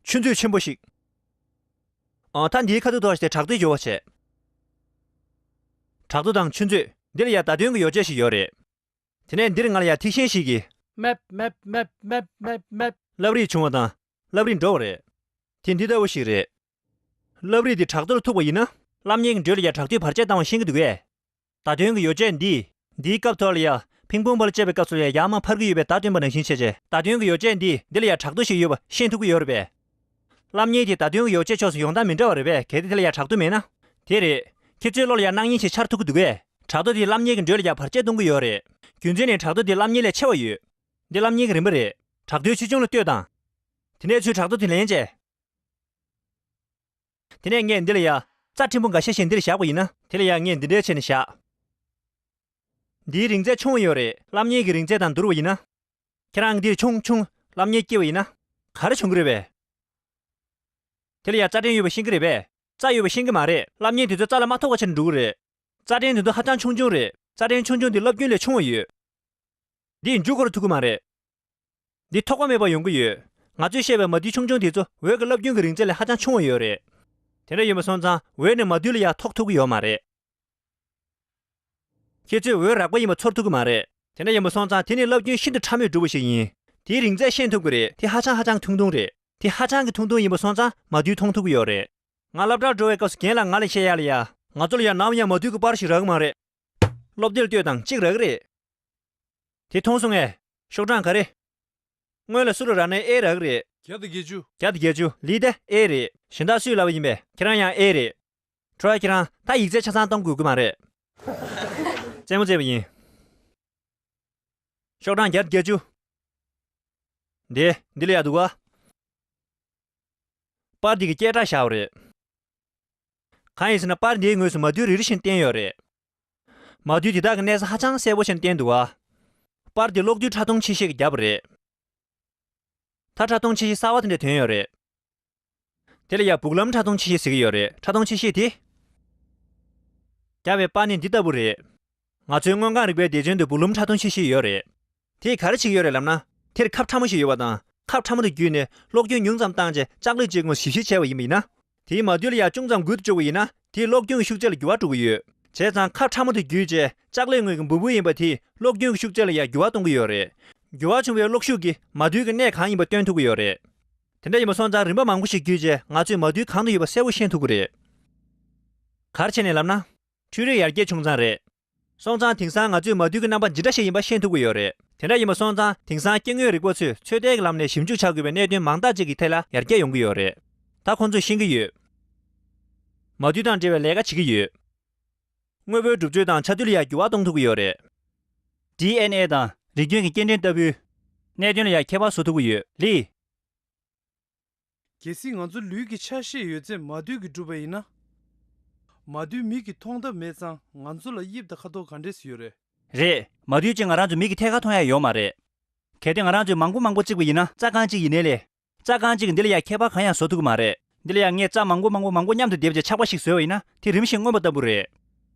ཆུ་མཛོད་ཆེན་པོ་ཞིག་ཨང་། ད་འདིའི་ཁ་ཐུག་ཐོག་ཞིག་དེ་བྲག་རྡོ་ཡོད་པ་བྱས། བྲག་རྡོ་དང་ཆུ་མཛོད་འདི་ལ་ཡ་བརྡ་དོན་གྱི་ཡོ་བྱད་ཞིག་ཡོད་རེད། དེ་ནས་འདིར་ང་ལ་ཡ་ཐིག་ཤིང་ཞིག་གིས། མེབ་མེབ་མེབ་མེབ་མེབ་མེབ། རླབས་རིས་བྱུང་བ་དང་རླབས་རིས་འགྲོ་བ་རེད། དེ་འདི་ལྟ་བུ་ཞིག་རེད། རླབས་རིས་འདི་བྲག་རྡོར་ཐུག་པ་ཡིན་ན། སློབ་གཉེར་གྱི་འགྲོས་ལ་ཡ་བྲག་རྡོས་བར་ཆད་བཏང་བ་ཤེས་ཀྱི་འདུག་གས། བརྡ་དོན་གྱི་ཡོ་བྱད་འདི། འདིའི་སྐབས་ཐོག་ལ་ཡ། ཕིང་པོང་བལ་བཅད་པའི་སྐབས་སུ་ལ་ཡ་ཡར་མར་འཕར་གྱི་ཡོད་པའི་བརྡ་སྟོན་པ་ནང་བཞིན་བྱས་རྗེས། བརྡ་དོན་གྱི་ཡོ་བྱད་འདི་འདི་ལ་ཡ་བྲག་རྡོ་ཞིག་ཡོད་པ་ཤེས་ཐུབ་ཀྱི་ཡོད་རེད་པས། སློབ་གཉེར་དེ་བརྡ་དོན་གྱི་ཡོ་བྱད་ཕྱོགས་སུ་ཡོང་སྟངས་མི་འདྲ་བ་རེད་པས། གལ་ཏེ་དེ་ལ་ཡ་བྲག་རྡོ་མེད་ན། དེ་རེད། ཁྱེད་ཚོའི་བློ་ལ་ཡ་སྣང་བརྙན་ཞིག་འཆར་ཐུབ་ཀྱི་འདུག་གས། བྲག་རྡོ་དེས་སློབ་གཉེར་གྱི་འགྲོས་ལ་ཡ་བར་ཆད་གཏོང་གི་ཡོད་རེད། རྒྱུ་མཚན་ནི་བྲག་རྡོ་དེས་སློབ་གཉེར་ལས་ཆེ་བ་ཡོད། འདི་སློབ་གཉེར་གྱི་རིམ་པ་རེད། བྲག་རྡོའི་ཆེ་ཆུང་ལ་ལྟོས་དང་། དེ་ནས་ཚུར་བྲག་རྡོ་དེ་ལེན་བྱས། དེ་ནས་ངས་འདི་ལ་ཡ། རྩྭ་ཕྲན་བུ་འགའ་ཤས་ཤིག་འདིར་བཞག་པ་ཡིན་ན། དེ་ལ་ཡ་ངས་འདི་འདྲའི་བྱས་ནས་བཞག་འདིའི་རིང་ཚད་ཆུང་བ་ཡོད་རེད། སློབ་གཉེར་གྱི་རིང་ཚད་དང་བསྡུར་བ་ཡིན་ན། ཁྱེད་རང་གིས་འདིར་ཆུང་ཆུང་སློབ་གཉེར་སྐྱེལ་བ་ཡིན་ན། ག་རེ་བྱུང་གི་རེད་པས། དེ་ལ་ཡ་རྩྭ་ཕྲན་ཡོད་པ་ཤེས་ཀྱི་རེད་པས། རྩྭ་ཡོད་པ་ཤེས་ཀྱི་མ་རེད། སློབ་གཉེར་དེ་ཚོ་རྩྭ་ལ་མ་ཐུག་པ་བྱས་ནས་འགྲོ་གི་རེད། རྩྭ་ཕྲན་དེ་ཚོ་ཧ་ཅང་ཆུང་ཆུང་རེད། རྩྭ་ཕྲན་ཆུང་ཆུང་འདི་རླབས་རྒྱུན་ལས་ཆུང་བ་ཡོད། འདི་མཇུག་སྒོ་རུ་ཐུག་གི་མ་རེད། འདི་ཐོགས་པ་མེད་པར་ཡོང་གི་ཡོད། ང་ཚོས་བཤད་པའི་མ་དུལ་ཆུང་ཆུང་དེ་ཚོ་འོད་ཀྱི་རླབས་རྒྱུན་གྱི་རིང་ཚད་ལས་ཧ་ཅང་ཆུང་བ་ཡོད་རེད། དེ་འདྲ་ཡིན་པ་སོང་ཙང་འོད་ནི་མ་དུལ་ལ་ཡ་ཐོགས་ཐུབ་ཀྱི་ཡོད་མ་རེད། ཁྱེད་ཚོས་འོད་རགས་པ་ཡིན་པ་ཚོར་ཐུབ་ཀྱི་མ་རེད། དེ་འདྲ་ཡིན་པ་སོང་ཙང་དེ་ནི་རླབས་རྒྱུན་ཤིན་ཏུ་ཕྲ་མོས་གྲུབ་པ་ཞིག་ཡིན། དེའི་རིང་ཚད་ཤེས་ཐུབ་ཀྱི་རེད། དེ་ཧ་ཅང་ཧ་ཅང་ཐུང་ཐུང་རེད། དེ་ཧ་ཅང་གི་ཐུང་ཐུང་ཡིན་པ་སོང་ཙང་མ་དུལ་མཐོང་ཐུབ་ཀྱི་ཡོད་རེད། ང་སློབ་གྲྭར་འགྲོ་བའི་སྐབས་སུ་རྒན་ལགས་ང་ལ་བཤད་ཡ་ལ་ཡ། ང་ཚོ་ལ་ཡ་ནམ་ཡང་མ་དུལ་གྱི་པར་ཞིག་རག་གི་མ་རེད། སློབ་དེབ་ལ་ལྟོས་དང་གཅིག་རག་གི་རེད། དེ་མཐོང་སོང་ངས། ཤོག་གྲངས་ག་རེ། སྔོན་ལ་སུ་རུ་རག་ནའི་ཨེ་རག་གི་རེད། བརྒྱ་དང་བརྒྱད་ཅུ། བརྒྱ་དང་བརྒྱད་ཅུ་ལི་དེ་ཨེ་རེད། གཞན་དག་སུས་ལབ་པ་ཡིན་པས། ཁྱེད་རང་ཡང་ཨེ་རེད། ཁྲོ་ཡ་ཁྱེད་རང་ད་ཡིག་ཚད་ཆ་ཚང་གཏོང་དགོས་ཀྱི་མ་རེད། རྩེད་མོ་རྩེས་པ་ཡིན། ཤོག་གྲངས་བརྒྱ་དང་བརྒྱད་ཅུ། འདི་འདི་ལ་ཡ་འདུག་ག་པར་འདི་གི་སྐད་གྲགས་བཞག་པ་རེད། གང་ཡིན་ཟེར་ན་པར་འདིའི་ངོས་སུ་མ་དུལ་རེ་རེ་བཞིན་བསྟན་ཡོད་རེད། མ་དུལ་དེ་དག་གི་གནས་ས་ཧ་ཅང་གསལ་པོ་བྱས་ནས་བསྟན་འདུག་ག་པར་འདི་གློག་རྡུལ་ཕྲ་མཐོང་ཆེ་ཤོས་ཀྱིས་བརྒྱབ་པ་རེད། ད་ཕྲ་མཐོང་ཆེ་ཤོས་གསར་བ་དེ་འདྲ་ཐོན་ཡོད་རེད། དེ་ལ་ཡ་སྦུག་ལམ་ཕྲ་མཐོང་ཆེ་ཤོས་ཟེར་གྱི་ཡོད་རེད། ཕྲ་མཐོང་ཆེ་ཤོས་དེ། རྒྱབ་པའི་པར་ནི་འདི་ལྟ་བུ་རེད། ང་ཚོའི་མངོན་གང་རིག་པའི་སྡེ་ཚན་དུ་སྦུག་ལམ་ཕྲ་མཐོང་ཆེ་ཤོས་ཡོད་རེད། དེས་ག་རེ་བྱེད་ཀྱི་ཡོད་རེད་ལབ་ན། དེར་ཁབ་ཕྲ་མོ་ཞིག་ཡོད་པ་དང་། ཁབ་ཕྲ་མོ་དེ་བརྒྱུད་ནས་གློག་རྒྱུན་ཉུང་ཙམ་བཏང་རྗེས་ལྕགས་ལོས་གཅིག་ངོས་ཞིབ་བཤེར་བྱས་པ་ཡིན་པ་ཡིན་ན། དེའི་མ་དུལ་ལ་ཡ་ཅུང་ཙམ་འགུལ་དུ་བཅུག་པ་ཡིན་ན། དེས་གློག་རྒྱུན་གྱི་ཤུགས་ཚད་ལ་འགྱུར་བ་འགྲོ་གི་ཡོད། བྱས་ཙང་ཁབ་ཕྲ་མོ་དེ་བརྒྱུད་རྗེས་ལྕགས་ལོས་ངོས་ཀྱི་འབུར་འབུར་ཡིན་པ་དེས་གློག་རྒྱུན་གྱི་ཤུགས་ཚད་ལ་ཡ་འགྱུར་བ་གཏོང་གི་ཡོད་རེད། འགྱུར་བ་བྱུང་བའི་གློག་ཤུགས་ཀྱིས་མ་དུལ་གྱི་གནས་གང་ཡིན་པ་སྟོན་ཐུབ་ཀྱི་ཡོད་རེད། དེ་འདྲ་ཡིན་པ་སོང་ཙང་རིམ་པ་མང་པོ་ཞིག་བརྒྱུད་རྗེས་ང་ཚོས་མ་དུལ་གང་དུ་ཡོད་པ་གསལ་པོ་ཤེས་ཐུབ་ཀྱི་རེད། ག་རེ་བྱས་ནས་ལབ་ན། འཕྲུལ་རིག་ཡར་རྒྱས་བྱུང་ཙང་རེད། སོང་ཙང་དེང་སང་ང་ཚོས་མ་དུལ་གྱི་རྣམ་པ་ཇི་འདྲ་ཞིག་ཡིན་པ་ཤེས་ཐུབ་ཀྱི་ཡོད་རེད། དེ་འདྲ་ཡིན་པ་སོང་ཙང་དེང་སང་སྐྱེ་དངོས་རིག་པ་ཚོས་ཚོད་ལྟའི་ལམ་ནས་ཞིབ་འཇུག་བྱ་དགོས་པའི་གནད་དོན་མང་དག་ཅིག་གི་ཐད་ལ་ཡར་རྒྱས་ཡོང་གི་ཡོད་རེད། ད་ཁོང་ཚོས་ཤེས་ཀྱི་ཡོད། མ་དུལ་དང་འབྲེལ་བའི་ལས་ཀ་བྱེད་ཀྱི་ཡོད། དངོས་པོའི་གྲུབ་ཚུལ་དང་ཆ་དུས་ལ་ཡང་འགྱུར་བ་གཏོང་ཐུབ་ཀྱི་ཡོད་རེད། ཌི་ཨེན་ཨེ་དང་རིགས་རྒྱུན་གྱི་སྐྱེལ་འདྲེན་ལྟ་བུའི་གནད་དོན་ལ་ཡང་ཁྱད་པར་བཟོ་ཐུབ་ཀྱི་ཡོད། ལི། གལ་སྲིད་ང་ཚོ་ལུས་ཀྱི་ཆ་ཤས་ཡོད་ཚད་མ་དུལ་གྱིས་གྲུབ་པ་ཡིན་ན། མ་དུས་མིག་གིས་མཐོང་ཐབས་མེད་ཙང་ང་ཚོ་ལ་དབྱིབས་དང་ཁ་དོག་ག་འདྲས་ཡོད་རེད། རེད། མ་དུས་ཅིག་ང་རང་ཚོའི་མིག་གིས་ཐད་ཀར་མཐོང་ཡ་ཡོད་མ་རེད། གལ་ཏེ་ང་རང་ཚོས་མང་པོ་མང་པོ་བརྩིགས་པ་ཡིན་ན་རྩྭ་རྐང་གཅིག་ཡིན་ནའི་ལས། རྩྭ་རྐང་གཅིག་གིས་འདི་ལ་ཡ་ཁྱད་པར་གང་ཡང་བཟོ་ཐུབ་ཀྱི་མ་རེད། འདི་ལ་ཡ་ངས་རྩྭ་མང་པོ་མང་པོ་མང་པོ་མཉམ་དུ་སྡེབ་བྱས་ཆག་པ་ཞིག་བཟོས་པ་ཡིན་ན་དེ་རིམ་བཞིན་མངོན་པ་ལྟ་བུ་རེད།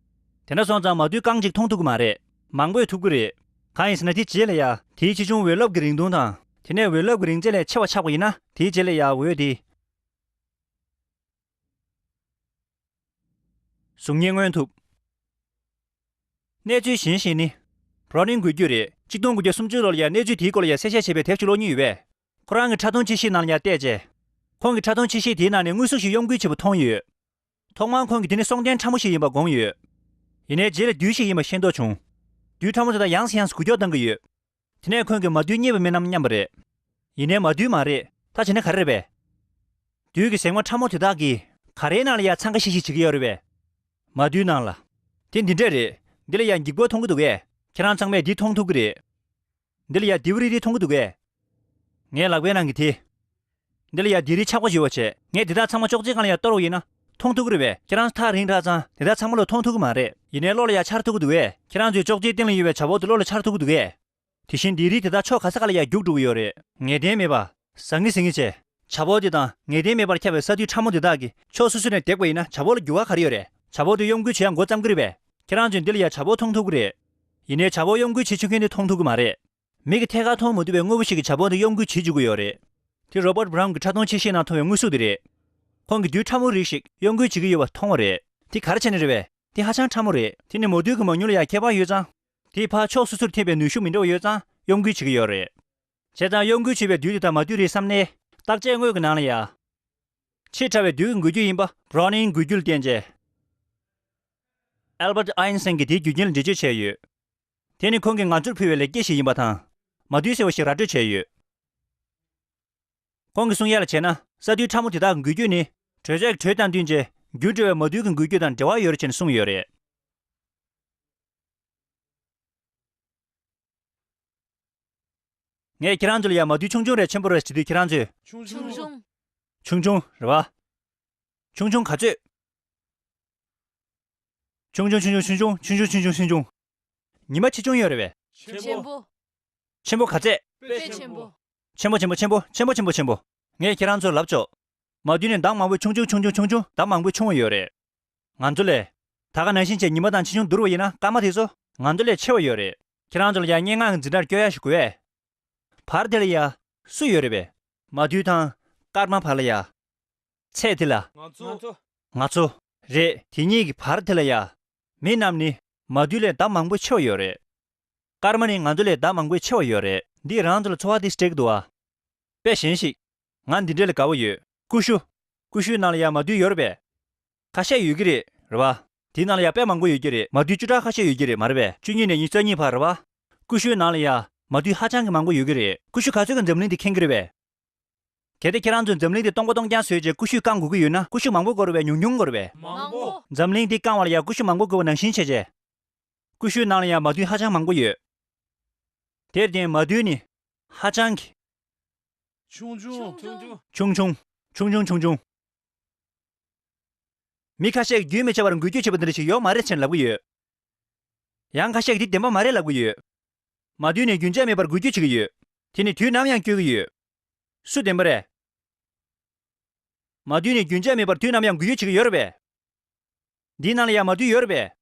དེ་འདྲ་སོང་ཙང་མ་དུས་རྐང་གཅིག་མཐོང་ཐུབ་ཀྱི་མ་རེད། མང་པོས་ཐུབ་ཀྱི་རེད། གང་ཡིན་ཟེར་ན་དེ་རྗེས་ལ་ཡ་དེའི་ཆེ་ཆུང་འོད་རླབས་ཀྱི་རིང་ཐུང་དང་། དེ་ནས་འོད་རླབས་ཀྱི་རིང་ཚད་ལས་ཆེ་བ་ཆགས་པ་ཡིན་ན་དེའི་རྗེས་ལ་ཡ་འོད་དེ། གཟུགས་བརྙན་མངོན་ཐུབ། གནས་ཚུལ་གཞན་ཞིག་ནི། བྷ་རོ་ནིང་འགུལ་སྐྱོད་རེད། ཆིག་སྟོང་དགུ་བརྒྱ་སུམ་ཅུ་ལོ་ལ་ཡ་གནས་ཚུལ་དེའི་སྐོར་ལ་ཡ་གསལ་བཤད་བྱས་པའི་དེབ་ཅིག་ཀློག་མྱོང་ཡོད་པས། ཁོ་རང་གིས་ཕྲ་མཐོང་ཆེ་ཤོས་ནང་ལ་ཡ་བལྟས་རྗེས། ཁོང་གིས་ཕྲ་མཐོང་ཆེ་ཤོས་དེའི་ནང་ནས་དངོས་གཟུགས་ཤིག་གཡོ་འགུལ་བྱེད་པ་མཐོང་ཡོད། ཐོག་མར་ཁོང་གིས་དེ་ནི་སྲོག་ལྡན་ཕྲ་མོ་ཞིག་ཡིན་པ་དགོངས་ཡོད། ཡིན་ནའི་རྗེས་ལ་བདུད་ཞིག་ཡིན་པ་ཤེས་རྟོགས་བྱུང་། བདུད་ཕྲ་མོ་དེ་དག་ཡང་སེ་ཡང་སེ་འགུལ་སྐྱོད་གཏང་གི་ཡོད། དེ་ནས་ཁོང་གིས་མ་དུས་རྙེད་པ་མིན་ནམ་སྙམ་པ་རེད། ཡིན་ནའི་མ་དུས་མ་རེད། ད་བྱས་ན་ག་རེ་རེད་པས། བདུད་ཀྱི་གཟེགས་མ་ཕྲ་མོ་དེ་དག་གིས་ག་རེའི་ནང་ལ་ཡ་འཚང་ཁ་ཤིག་ཤིག་བྱེད་ཀྱི་ཡོད་རེད་པས། མ་དུས་ནང་ལ། དེ་འདི་འདྲས་རེད། འདི་ལ་ཡ་འགྱིག་བར་མཐོང་གི་འདུག་གས། ཁྱེད་རང་ཚང་མས་འདི་མཐོང་ཐུབ་ཀྱི་རེད། འདི་ལ་ཡ་ལྡེའུ་རིལ་རིལ་མཐོང་གི་འདུག་གས། ངའི་ལག་པའི་ནང་གི་དེ། འདི་ལ་ཡ་ལྡེའུ་རིལ་ཆག་པ་ཞིག་ཡོད་པ་བྱས། ངས་འདི་དག་ཚང་མ་ཅོག་ཙེའི་སྒང་ལ་ཡ་གཏོར་བ་ཡིན་ན་མཐོང་ཐུབ་ཀྱི་རེད་པས། ཁྱེད་རང་ཚོ་ཐག་རིང་དྲགས་ཙང་འདི་དག་ཚང་མ་ལ་མཐོང་ཐུབ་ཀྱི་མ་རེད། ཡིན་ནའི་གློ་ལ་ཡ་འཆར་ཐུབ་ཀྱི་འདུག་གས། ཁྱེད་རང་ཚོའི་ཅོག་ཙེའི་སྟེང་ལ་ཡོད་པའི་བྱ་ཕོ་དེ་གློ་ལ་འཆར་ཐུབ་ཀྱི་འདུག་གས། དེ་བཞིན་ལྡེའུ་རིལ་དེ་དག་ཕྱོགས་ག་ས་ག་ལ་ཡ་རྒྱུག་འགྲོ་གི་ཡོད་རེད། ངེས་གཏན་མེད་པ། ཟང་ངེ་ཟིང་ངེ་བྱས། བྱ་ཕོ་དེ་དང་ངེས་གཏན་མེད་པར་ཁྱབ་པའི་ས་རྡུལ་ཕྲ་མོ་དེ་དག་གིས་ཕྱོགས་སོ་སོ་ནས་བརྡེག་པ་ཡིན་ན་བྱ་ཕོ་ལ་འགྱུར་བ་ག་རེ་ཡོད་རེད། བྱ་ཕོ་དེ་གཡོ་འགུལ་བྱེད་ཡ་འགོ་བརྩམས་ཀྱི་རེད་པས། ཁྱེད་རང་ཚོས་འདི་ལ་ཡ་བྱ་ཕོ་མཐོང་ཐུབ་ཀྱི་རེད། ཡིན་ནའི་བྱ་ཕོ་གཡོ་འགུལ་བྱེད་བཅུག་མཁན་དེ་མཐོང་ཐུབ་ཀྱི་མ་རེད། མིག་གིས་ཐད་ཀར་མཐོང་མ་ཐུབ་པའི་དངོས་པོ་ཞིག་གིས་བྱ་ཕོ་དེ་གཡོ་འགུལ་བྱེད་བཅུག་གི་ཡོད་རེད། དེ་རོ་བར་བྷ་རའུན་གྱི་ཕྲ་མཐོང་ཆེ་ཤོས་ནང་མཐོང་བའི་དངོས་གཟུགས་དེ་རེད། ཁོང་གིས་བདུད་ཕྲ་མོ་རིགས་ཤིག་གཡོ་འགུལ་བྱེད་ཀྱི་ཡོད་པ་མཐོང་བ་རེད། དེ་ག་རེ་བྱས་ནས་རེད་པས། དེ་ཧ་ཅང་ཕྲ་མོ་རེད། དེ་ནི་མ་དུས་ཀྱི་མ་ཉུང་ལ་ཡ་ཁྱད་པར་ཡོད་ཙང་། དེའི་ཕར་ཕྱོགས་སོ་སོར་འཐེན་པའི་ནུས་ཤུགས་མི་འདྲ་བ་ཡོད་ཙང་གཡོ་འགུལ་བྱེད་ཀྱི་ཡོད་རེད། བྱས་ཙང་གཡོ་འགུལ་བྱེད་པའི་བདུད་དེ་དག་མ་དུས་རེད་བསམ་ནས། བརྟག་དཔྱད་དངོས་ཀྱི་ནང་ལ་ཡ། ཆེས་ཕྲ་བའི་བདུད་ཀྱི་འགུལ་སྐྱོད་ཡིན་པ་བྷ་རོ་ནིང་འགུལ་སྐྱོད་ལ་བརྟེན་བྱས། ཨལ་བར་ཨའིན་སི་ཊན་གྱིས་དེའི་རྒྱུ་རྐྱེན་ལ་འགྲེལ་བརྗོད་བྱས་ཡོད། དེ་ནི་ཁོང་གིས་ང་ཚོར་ཕུལ་བའི་ལེགས་སྐྱེས་ཤིག་ཡིན་པ་དང་། མ་དུས་ཟེར་བ་ཞིག་ར་སྤྲོད་བྱས་ཡོད། ཁོང་གིས་གསུང་ཡ་ལ་བྱས་ན། ས་རྡུལ་ཕྲ་མོ་དེ་དག་གི་འགུལ་སྐྱོད་ནི། དྲོད་ཚད་ཀྱི་དྲོད་དང་བསྟུན་བྱས་འགྱུར་འགྲོ་བའི་མ་དུས་ཀྱི་འགུལ་སྐྱོད་དང་འབྲེལ་བ་ཡོད་རེད་ཅེས་གསུངས་ཡོད་རེད། ངས་ཁྱེད་རང་ཚོ་ལ་ཡ་མ་དུས་ཆུང་ཆུང་རེད་ཆེན་པོ་རེད་ཟེར་དུས་ཁྱེད་རང་ཚོས། ཆུང་ཆུང་། ཆུང་ཆུང་རེད་བ། ཆུང་ཆུང་ག་ཚོད། ཆུང་ཆུང་ཆུང་ཆུང་ཆུང་ཆུང་ཆུང་ཆུང་ཆུང་ཆུང་ཆུང་ཆུང་། ཉི་མ་ཆེ་ཆུང་ཡོད་རེད་པས། ཆེན་པོ། ཆེན་པོ་ག་ཚད། དཔེ་ཆེན་པོ། ཆེན་པོ་ཆེན་པོ་ཆེན་པོ་ཆེན་པོ་ཆེན་པོ་ཆེན་པོ། ངས་ཁྱེད་རང་ཚོར་ལབ་ཆོག་མ་དུས་ནི་འདབ་མང་པོས་ཆུང་ཆུང་ཆུང་ཆུང་ཆུང་ཆུང་འདབ་མང་པོས་ཆུང་བ་ཡོད་རེད། ང་ཚོ་ལས། ད་ག་ནང་བཞིན་བྱས་ཉི་མ་དང་ཆེ་ཆུང་བསྡུར་བ་ཡིན་ན་སྐར་མ་དེ་ཚོ་ང་ཚོ་ལས་ཆེ་བ་ཡོད་རེད། ཁྱེད་རང་ཚོ་ལ་ཡ་སྙན་ངག་གི་འཛིན་གྲྭར་བསྐྱོད་ཡ་ཞིག་དགོས་པས། བར་དེ་ལ་ཡ། སུ་ཡོད་རེད་པས། མ་དུས་དང་། སྐར་མ་བར་ལ་ཡ། ཚད་དེ་ལ། ང་ཚོ། ང་ཚོ། རེད། དེ་གཉིས་ཀྱི་བར་དེ་ལ་ཡ། མི་རྣམས་ནི། མ་དུས་ལས་ལྡབ་མང་པོ་ཆེ་བ་ཡོད་རེད། སྐར་མ་ནི་ང་ཚོ་ལས་ལྡབ་མང་པོ་ཆེ་བ་ཡོད་རེད། འདིས་རང་ཚོ་ལ་ཚོར་བ་དེ་སྤྲད་ཀྱི་འདུག་ཨ། དཔེ་གཞན་ཞིག་ང་འདི་འདྲས་ལ་དགའ་བོ་ཡོད། ཀུ་ཤུ། ཀུ་ཤུའི་ནང་ལ་ཡ་མ་དུས་ཡོད་རེད་པས། ཁ་ཤས་ཡོད་ཀྱི་རེད། རེད་བ། དེའི་ནང་ལ་ཡ་དཔེ་མང་པོ་ཡོད་ཀྱི་རེད། མ་དུས་བཅུ་ཕྲག་ཁ་ཤས་ཡོད་ཀྱི་རེད་མ་རེད་པས། བཅུ་གཉིས་ནས་ཉི་ཤུ་རྩ་གཉིས་བར་རེད་བ། ཀུ་ཤུའི་ནང་ལ་ཡ། མ་དུས་ཧ་ཅང་གི་མང་པོ་ཡོད་ཀྱི་རེད། ཀུ་ཤུ་ག་ཚོད་ཀྱིས་འཛམ་གླིང་འདི་ཁེངས་ཀྱི་རེད་པས། གལ་ཏེ་ཁྱེད་རང་ཚོས་འཛམ་གླིང་འདི་སྟོང་པ་སྟོང་རྐྱང་བཟོས་རྗེས་ཀུ་ཤུས་བཀང་དགོས་ཀྱི་ཡོད་ན་ཀུ་ཤུ་མང་པོ་དགོས་རེད་པས་ཉུང་ཉུང་དགོས་རེད་པས། མང་པོ། འཛམ་གླིང་འདི་བཀང་བ་ལ་ཡ་ཀུ་ཤུ་མང་པོ་དགོས་པ་ནང་བཞིན་བྱས་རྗེས། ཀུ་ཤུའི་ནང་ལ་ཡ་མ་དུས་ཧ་ཅང་མང་པོ་ཡོད། དེར་བརྟེན་མ་དུས་ནི། ཧ་ཅང་གི། ཆུང་ཆུང་། ཆུང་ཆུང་། ཆུང་ཆུང་ཆུང་ཆུང་། མི་ཁ་ཤས་ཀྱིས་རྒྱུན་མི་ཆད་པར་འགུལ་སྐྱོད་བྱེད་པ་འདི་འདྲ་ཞིག་ཡོད་མ་རེད་ཅེས་ལབ་ཀྱི་ཡོད། ཡང་ཁ་ཤས་ཀྱིས་འདི་བདེན་པ་མ་རེད་ལབ་ཀྱི་ཡོད། མ་དུས་ནི་རྒྱུན་ཆད་མེད་པར་འགུལ་སྐྱོད་བྱེད་ཀྱི་ཡོད། དེ་ནི་དུས་ནམ་ཡང་སྐྱོད་ཀྱི་ཡོད། སུ་བདེན་པ་རེད། མ་དུས་ནི་རྒྱུན་ཆད་མེད་པར་དུས་ནམ་ཡང་འགུལ་སྐྱོད་བྱེད་ཀྱི་ཡོད་རེད་པས། འདིའི་ནང་ལ་ཡང་མ་དུས་ཡོད་རེད་པས།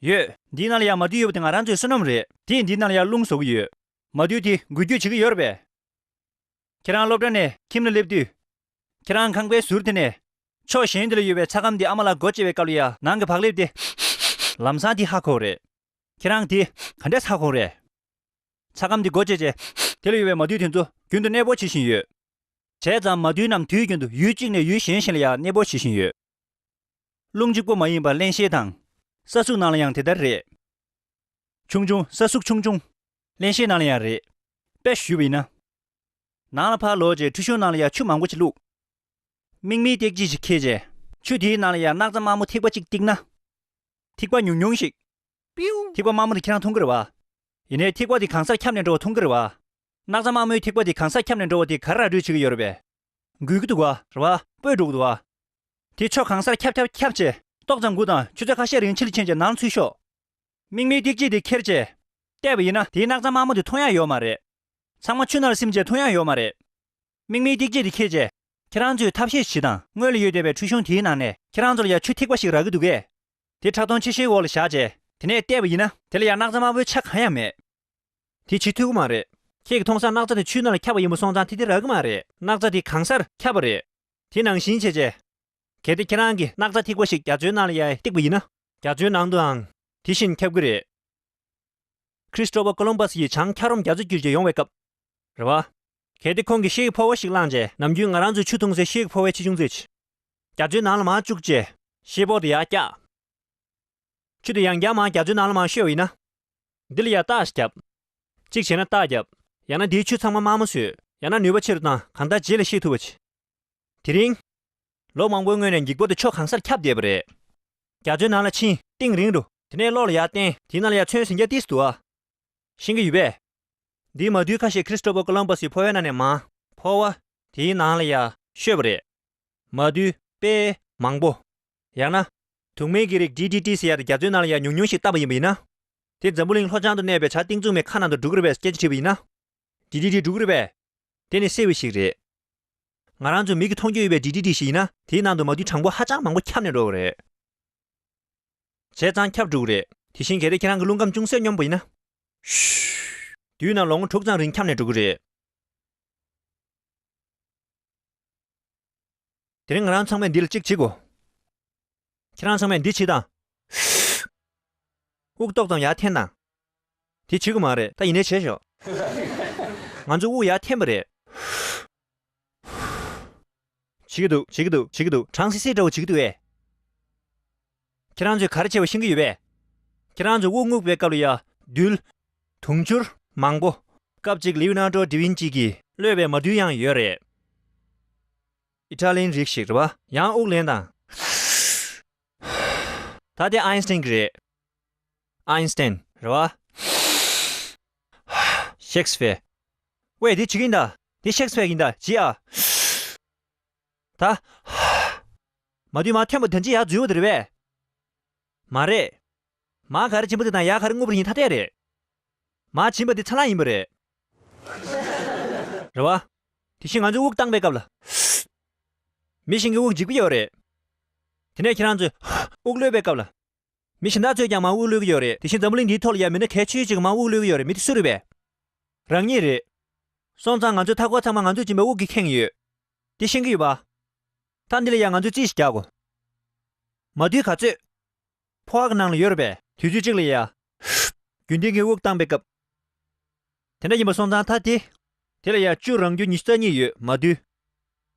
ཡོད། འདིའི་ནང་ལ་ཡང་མ་དུས་ཡོད་པ་དེ་ང་རང་ཚོའི་བསོད་ནམས་རེད། དེས་འདིའི་ནང་ལ་ཡང་རླུང་བཟོ་གི་ཡོད། མ་དུས་དེ་འགུལ་སྐྱོད་བྱེད་ཀྱི་ཡོད་རེད་པས། ཁྱེད་རང་སློབ་གྲྭ་ནས་ཁྱིམ་ལ་སླེབས་དུས། ཁྱེད་རང་ཁང་པའི་ཟུར་དེ་ནས། ཕྱོགས་གཞན་དེ་ལ་ཡོད་པའི་ཚྭ་སྐམ་དེ་ཨ་མ་ལགས་སྒོ་ཕྱེ་བའི་སྐབས་ལ་ཡང་ནང་གི་བག་ལེབ་དེ། ལམ་སང་དེ་ཧ་གོ་རེད། ཁྱེད་རང་དེ་ག་འདྲས་ཧ་གོ་རེད། ཚྭ་སྐམ་དེ་སྒོ་ཕྱེ་རྗེས། དེ་ལ་ཡོད་པའི་མ་དུས་དེ་ཚོ་རྒྱུན་དུ་གནས་སྤོ་བྱེད་བཞིན་ཡོད། བྱས་ཙང་མ་དུས་རྣམས་དུས་རྒྱུན་དུ་ཡུལ་གཅིག་ནས་ཡུལ་གཞན་ཞིག་ལ་ཡང་གནས་སྤོ་བྱེད་བཞིན་ཡོད། རླུང་གཅིག་པོ་མ་ཡིན་པར་གླེན་གཤེར་དང་། ས་སུག་ནང་ལ་ཡང་དེ་ལྟར་རེད། ཆུང་ཆུང་། ས་སུག་ཆུང་ཆུང་། གླེན་གཤེར་ནང་ལ་ཡང་རེད། དཔེ་ཞུས་པ་ཡིན་ན། ནང་ལ་ཕར་ལོག་རྗེས་ཁྲུས་གཞོང་ནང་ལ་ཡང་ཆུ་མང་པོ་ཞིག་བླུགས། མིག་མིག་ཏིག་ཅིག་ཞིག་འཁྱེར་རྗེས། ཆུ་དེའི་ནང་ལ་ཡང་སྣག་ཚ་དམར་མོ་ཐིགས་པ་གཅིག་བཏིགས་ན། ཐིགས་པ་ཉུང་ཉུང་ཞིག་པིའུ། ཐིགས་པ་དམར་མོ་དེ་ཁྱེད་རང་མཐོང་གི་རེད་བ། ཡིན་ནའི་ཐིགས་པ་དེ་གང་སར་ཁྱབ་ནས་འགྲོ་བ་མཐོང་གི་རེད་བ། སྣག་ཚ་དམར་མོའི་ཐིགས་པ་དེ་གང་སར་ཁྱབ་ནས་འགྲོ་བ་དེ་ག་རེ་ར་སྤྲོད་བྱེད་ཀྱི་ཡོད་རེད་པས། འགུལ་གྱི་འདུག་བ། རེད་བ། སྤོས་འགྲོ་གི་འདུག་བ། དེ་ཕྱོགས་གང་སར་ཁྱབ་ཁྱབ་ཁྱབ་བྱས། ཏོག་ཙམ་སྒུག་དང་། ཆུ་ཚོད་ཁ་ཤས་རིང་ཕྱིར་ཕྱིན་བྱས་ནང་ལ་ཚུད་ཤོག། མིག་མིག་ཏིག་ཅིག་དེ་ཁྱེར་བྱས་བལྟས་པ་ཡིན་ན། དེའི་སྣག་ཚ་དམར་མོ་དེ་མཐོང་ཡ་ཡོད་མ་རེད། ཚང་མ་ཆུ་ནང་ལ་སིམ་བྱས་མཐོང་ཡ་ཡོད་མ་རེད། མིག་མིག་ཏིག་ཅིག་དེ་ཁྱེར་བྱས། ཁྱེད་རང་ཚོས་ཐབས་ཤེས་བྱེད་དང་། སྔོན་ལ་ཡོད་བསྡད་པའི་ཁྲུས་གཞོང་དེའི་ནང་ནས་ཁྱེད་རང་ཚོ་ལ་ཡ་ཆུ་ཐིགས་པ་ཞིག་རག་གི་འདུག་གས། དེ་ཁྲག་འཐུང་ཆེ་ཤོས་འོག་ལ་བཞག་བྱས། དེ་ནས་བལྟས་པ་ཡིན་ན། དེ་ལ་ཡ་སྣག་ཚ་དམར་པོའི་ཆ་གང་ཡང་མེད། དེ་བྱེད་ཐུབ་ཀྱི་མ་རེད། ཁྱེད་ཀྱིས་མཐོང་སར་སྣག་ཚ་དེ་ཆུའི་ནང་ལ་ཁྱབ་པ་ཡིན་པ་སོང་ཙང་དེ་དེ་རག་གི་མ་རེད། སྣག་ཚ་དེ་གང་སར་ཁྱབ་པ་རེད། དེ་ནང་བཞིན་བྱས་བྱས། གལ་ཏེ་ཁྱེད་རང་གིས་སྣག་ཚ་ཐིགས་པ་ཞིག་རྒྱ་མཚོའི་ནང་ལ་ཡ་བཏེགས་པ་ཡིན་ན། རྒྱ་མཚོའི་ནང་དུའང་དེ་བཞིན་ཁྱབ་ཀྱི་རེད། ཁྲི་སི་ཊོ་ཕར་ཀོ་ལོམ་བྷ་སི་ཡིས་བྱང་འཁྱགས་རོམ་རྒྱ་མཚོ་བརྒྱུད་བྱས་ཡོང་བའི་སྐབས། རེད་བ། གལ་ཏེ་ཁོང་གིས་ཤེལ་གྱི་ཕོར་པ་ཞིག་བླངས་རྗེས། ནམ་རྒྱུན་ང་རང་ཚོས་ཆུ་འཐུང་སའི་ཤེལ་གྱི་ཕོར་པའི་ཆེ་ཆུང་ཙམ་ཅིག་རྒྱ་མཚོའི་ནང་ལ་མར་བཅུག་རྗེས། ཤེལ་ཕོར་དེ་ཡར་བཀྱག། ཆུ་དེ་ཡང་བསྐྱར་མར་རྒྱ་མཚོའི་ནང་ལ་མར་བཤོས་པ་ཡིན་ན། འདི་ལ་ཡང་རྟགས་ཤིག་བརྒྱབ། གཅིག་བྱས་ན་རྟགས་བརྒྱབ། ཡང་ན་འདིའི་ཆུ་ཚང་མ་དམར་མོ་བཟོས། ཡང་ན་ནུས་པ་ཆེ་རུ་བཏང་། གང་ལྟར་རྗེས་ལ་ཤེལ་འཐུ་བ་བྱེད། དེ་རིང་། ལོ་མང་པོའི་སྔོན་ནས་འགྱིག་ཕོར་དེ་ཕྱོགས་གང་སར་ཁྱབ་བསྡད་པ་རེད། རྒྱ་མཚོའི་ནང་ལ་ཕྱིན། གཏིང་རིང་རུ། དེ་ནས་གློག་ལ་ཡར་བསྟན། དེའི་ནང་ལ་ཡར་ཚོན་ཟིན་རྒྱ་ཏིས་འདུག་ཨ། ཤེས་ཀྱི་ཡོད་པས། འདིའི་མ་རྡུལ་ཁ་ཤས་ཁྲི་སི་ཊོ་ཕར་ཀོ་ལོམ་བྷ་སིའི་ཕོར་པའི་ནང་ནས་མར། ཕོར་པ། དེའི་ནང་ལ་ཡར་བཤོས་པ་རེད། མ་རྡུལ་དཔེ་མང་པོ། ཡང་ན། དུག་མའི་གི་རིགས་ཌི་ཌི་ཊི་ཟེར་ཡ་དེ་རྒྱ་མཚོའི་ནང་ལ་ཡར་ཉུང་ཉུང་ཞིག་བཏབ་པ་ཡིན་པ་ཡིན་ན། དེ་འཛམ་བུ་གླིང་ལྷོ་བྱང་དུ་གནས་པའི་བྱ་སྟེང་འཛུགས་མའི་ཁ་ནང་དུ་འགྲོ་གི་རེད་པས་སྐད་ཆ་དྲིས་པ་ཡིན་ན། ཌི་ཌི་ཊི་འགྲོ་གི་རེད་པས། དེ་ནི་སེར་བ་ཞིག་རེད། ང་རང་ཚོ་མིག་གིས་མཐོང་རྒྱུ་ཡོད་པའི་ཌི་ཌི་ཊི་ཞིག་ཡིན་ན། དེའི་ནང་དུ་མ་རྡུལ་གྲང་པོ་ཧ་ཅང་མང་པོ་ཁྱབ་ནས་འགྲོ་གི་རེད། བྱས་ཙང་ཁྱབ་འགྲོ་གི་རེད། དེ་བཞིན་གལ་ཏེ་ཁྱེད་རང་གིས་རླུང་ཁམས་ཅུང་ཟད་སྙོམས་པ་ཡིན་ན། ཤུ། དུས་ནང་ལོ་ངོ་དྲུག་ཙམ་རིང་ཁྱབ་ནས་འགྲོ་གི་རེད། དེ་རིང་ང་རང་ཚང་མས་འདི་ལ་གཅིག་བྱེད་དགོས། ཁྱེད་རང་ཚང་མས་འདི་བྱེད་དང་། དབུགས་ཏོག་ཙམ་ཡར་འཐེན་དང་། དེ་བྱེད་དགོས་མ་རེད། ད་ཡིན་ནའི་བྱས་ཤོག། ང་ཚོ་དབུགས་ཡར་འཐེན་པ་རེད། བྱེད་ཀྱི་འདུག། བྱེད་ཀྱི་འདུག། བྱེད་ཀྱི་འདུག། གྲང་སི་སི་འདྲ་བོ་བྱེད་ཀྱི་འདུག་ཨེ། ཁྱེད་རང་ཚོས་ག་རེ་བྱས་པ་ཤེས་ཀྱི་ཡོད་པས། ཁྱེད་རང་ཚོས་དབུགས་རྔུབ་པའི་སྐབས་ལ་ཡ་རྡུལ། དུང་ཕྱུར་མང་པོ། སྐབས་གཅིག་ལིའོ་ནར་ཌོ་ཌི་ཝིན་ཅི་གིས་གློད་པའི་མ་རྡུལ་ཡང་ཡོད་རེད། ཨི་ཊ་ལིའན་རིགས་ཤིག་རེད་པ། ཡང་དབུགས་ལེན་དང་། ད་དེ་ཨའིན་སི་ཊན་གྱི་རེད། ཨའིན་སི་ཊན་རེད་པ། ཤེག་སི་ཕི་ཡར། ཝེ། དེ་བྱེད་ཀྱི་ཡིན་ད། དེ་ཤེག་སི་ཕི་ཡར་ཡིན་ད། བྱེད་ཨ། ད། མ་རྡུལ་མར་ཐོན་པ་དོན་གཅིག་ཡར་འཛུལ་བ་དེ་རེད་པས། མ་རེད། མར་ག་རེ་ཕྱིན་པ་དེ་དང་ཡར་ག་རེ་རྔུབ་པ་རེད་ཡིན་ཐ་དད་རེད། མར་ཕྱིན་པ་དེ་ཚ་ལང་ཡིན་པ་རེད། རེད་པ། དེ་བཞིན་ང་ཚོས་དབུགས་བཏང་པའི་སྐབས་ལ། མི་གཞན་གྱི་དབུགས་འཇིག་པ་ཡོད་རེད། དེ་ནས་ཁྱེད་རང་ཚོས་དབུགས་གློད་པའི་སྐབས་ལ། མི་གཞན་དག་ཚོས་ཀྱང་མར་དབུགས་གློད་ཀྱི་ཡོད་རེད། དེ་བཞིན་འཛམ་བུ་གླིང་འདིའི་ཐོག་ལ་ཡང་མི་སྣ་གལ་ཆེ་ཤོས་ཅིག་གིས་མར་དབུགས་གློད་ཀྱི་ཡོད་རེད། མི་དེ་སུ་རེད་པས། རང་ཉིད་རེད། སོང་ཙང་ང་ཚོའི་མཐའ་འཁོར་ཚང་མ་ང་ཚོས་སྦྱིན་པའི་དབུགས་ཀྱིས་ཁེངས་ཡོད། དེ་ཤེས་ཀྱི་ཡོད་པ། ད་འདི་ལ་ཡང་ང་ཚོས་རྩིས་ཤིག་རྒྱག་དགོས། མ་རྡུལ་ག་ཚོད། ཕོར་པ་གི་ནང་ལ་ཡོད་རེད་པས། དུས་ཚོད་གཅིག་ལ་ཡ། རྒྱུན་ལྡན་གྱི་དབུགས་བཏང་པའི་སྐབས། དེ་འདྲ་ཡིན་པ་སོང་ཙང་ད་དེ། དེ་ལ་ཡ་བཅུ་རང་རྒྱུ་ཉི་ཤུ་རྩ་གཉིས་ཡོད། མ་རྡུལ།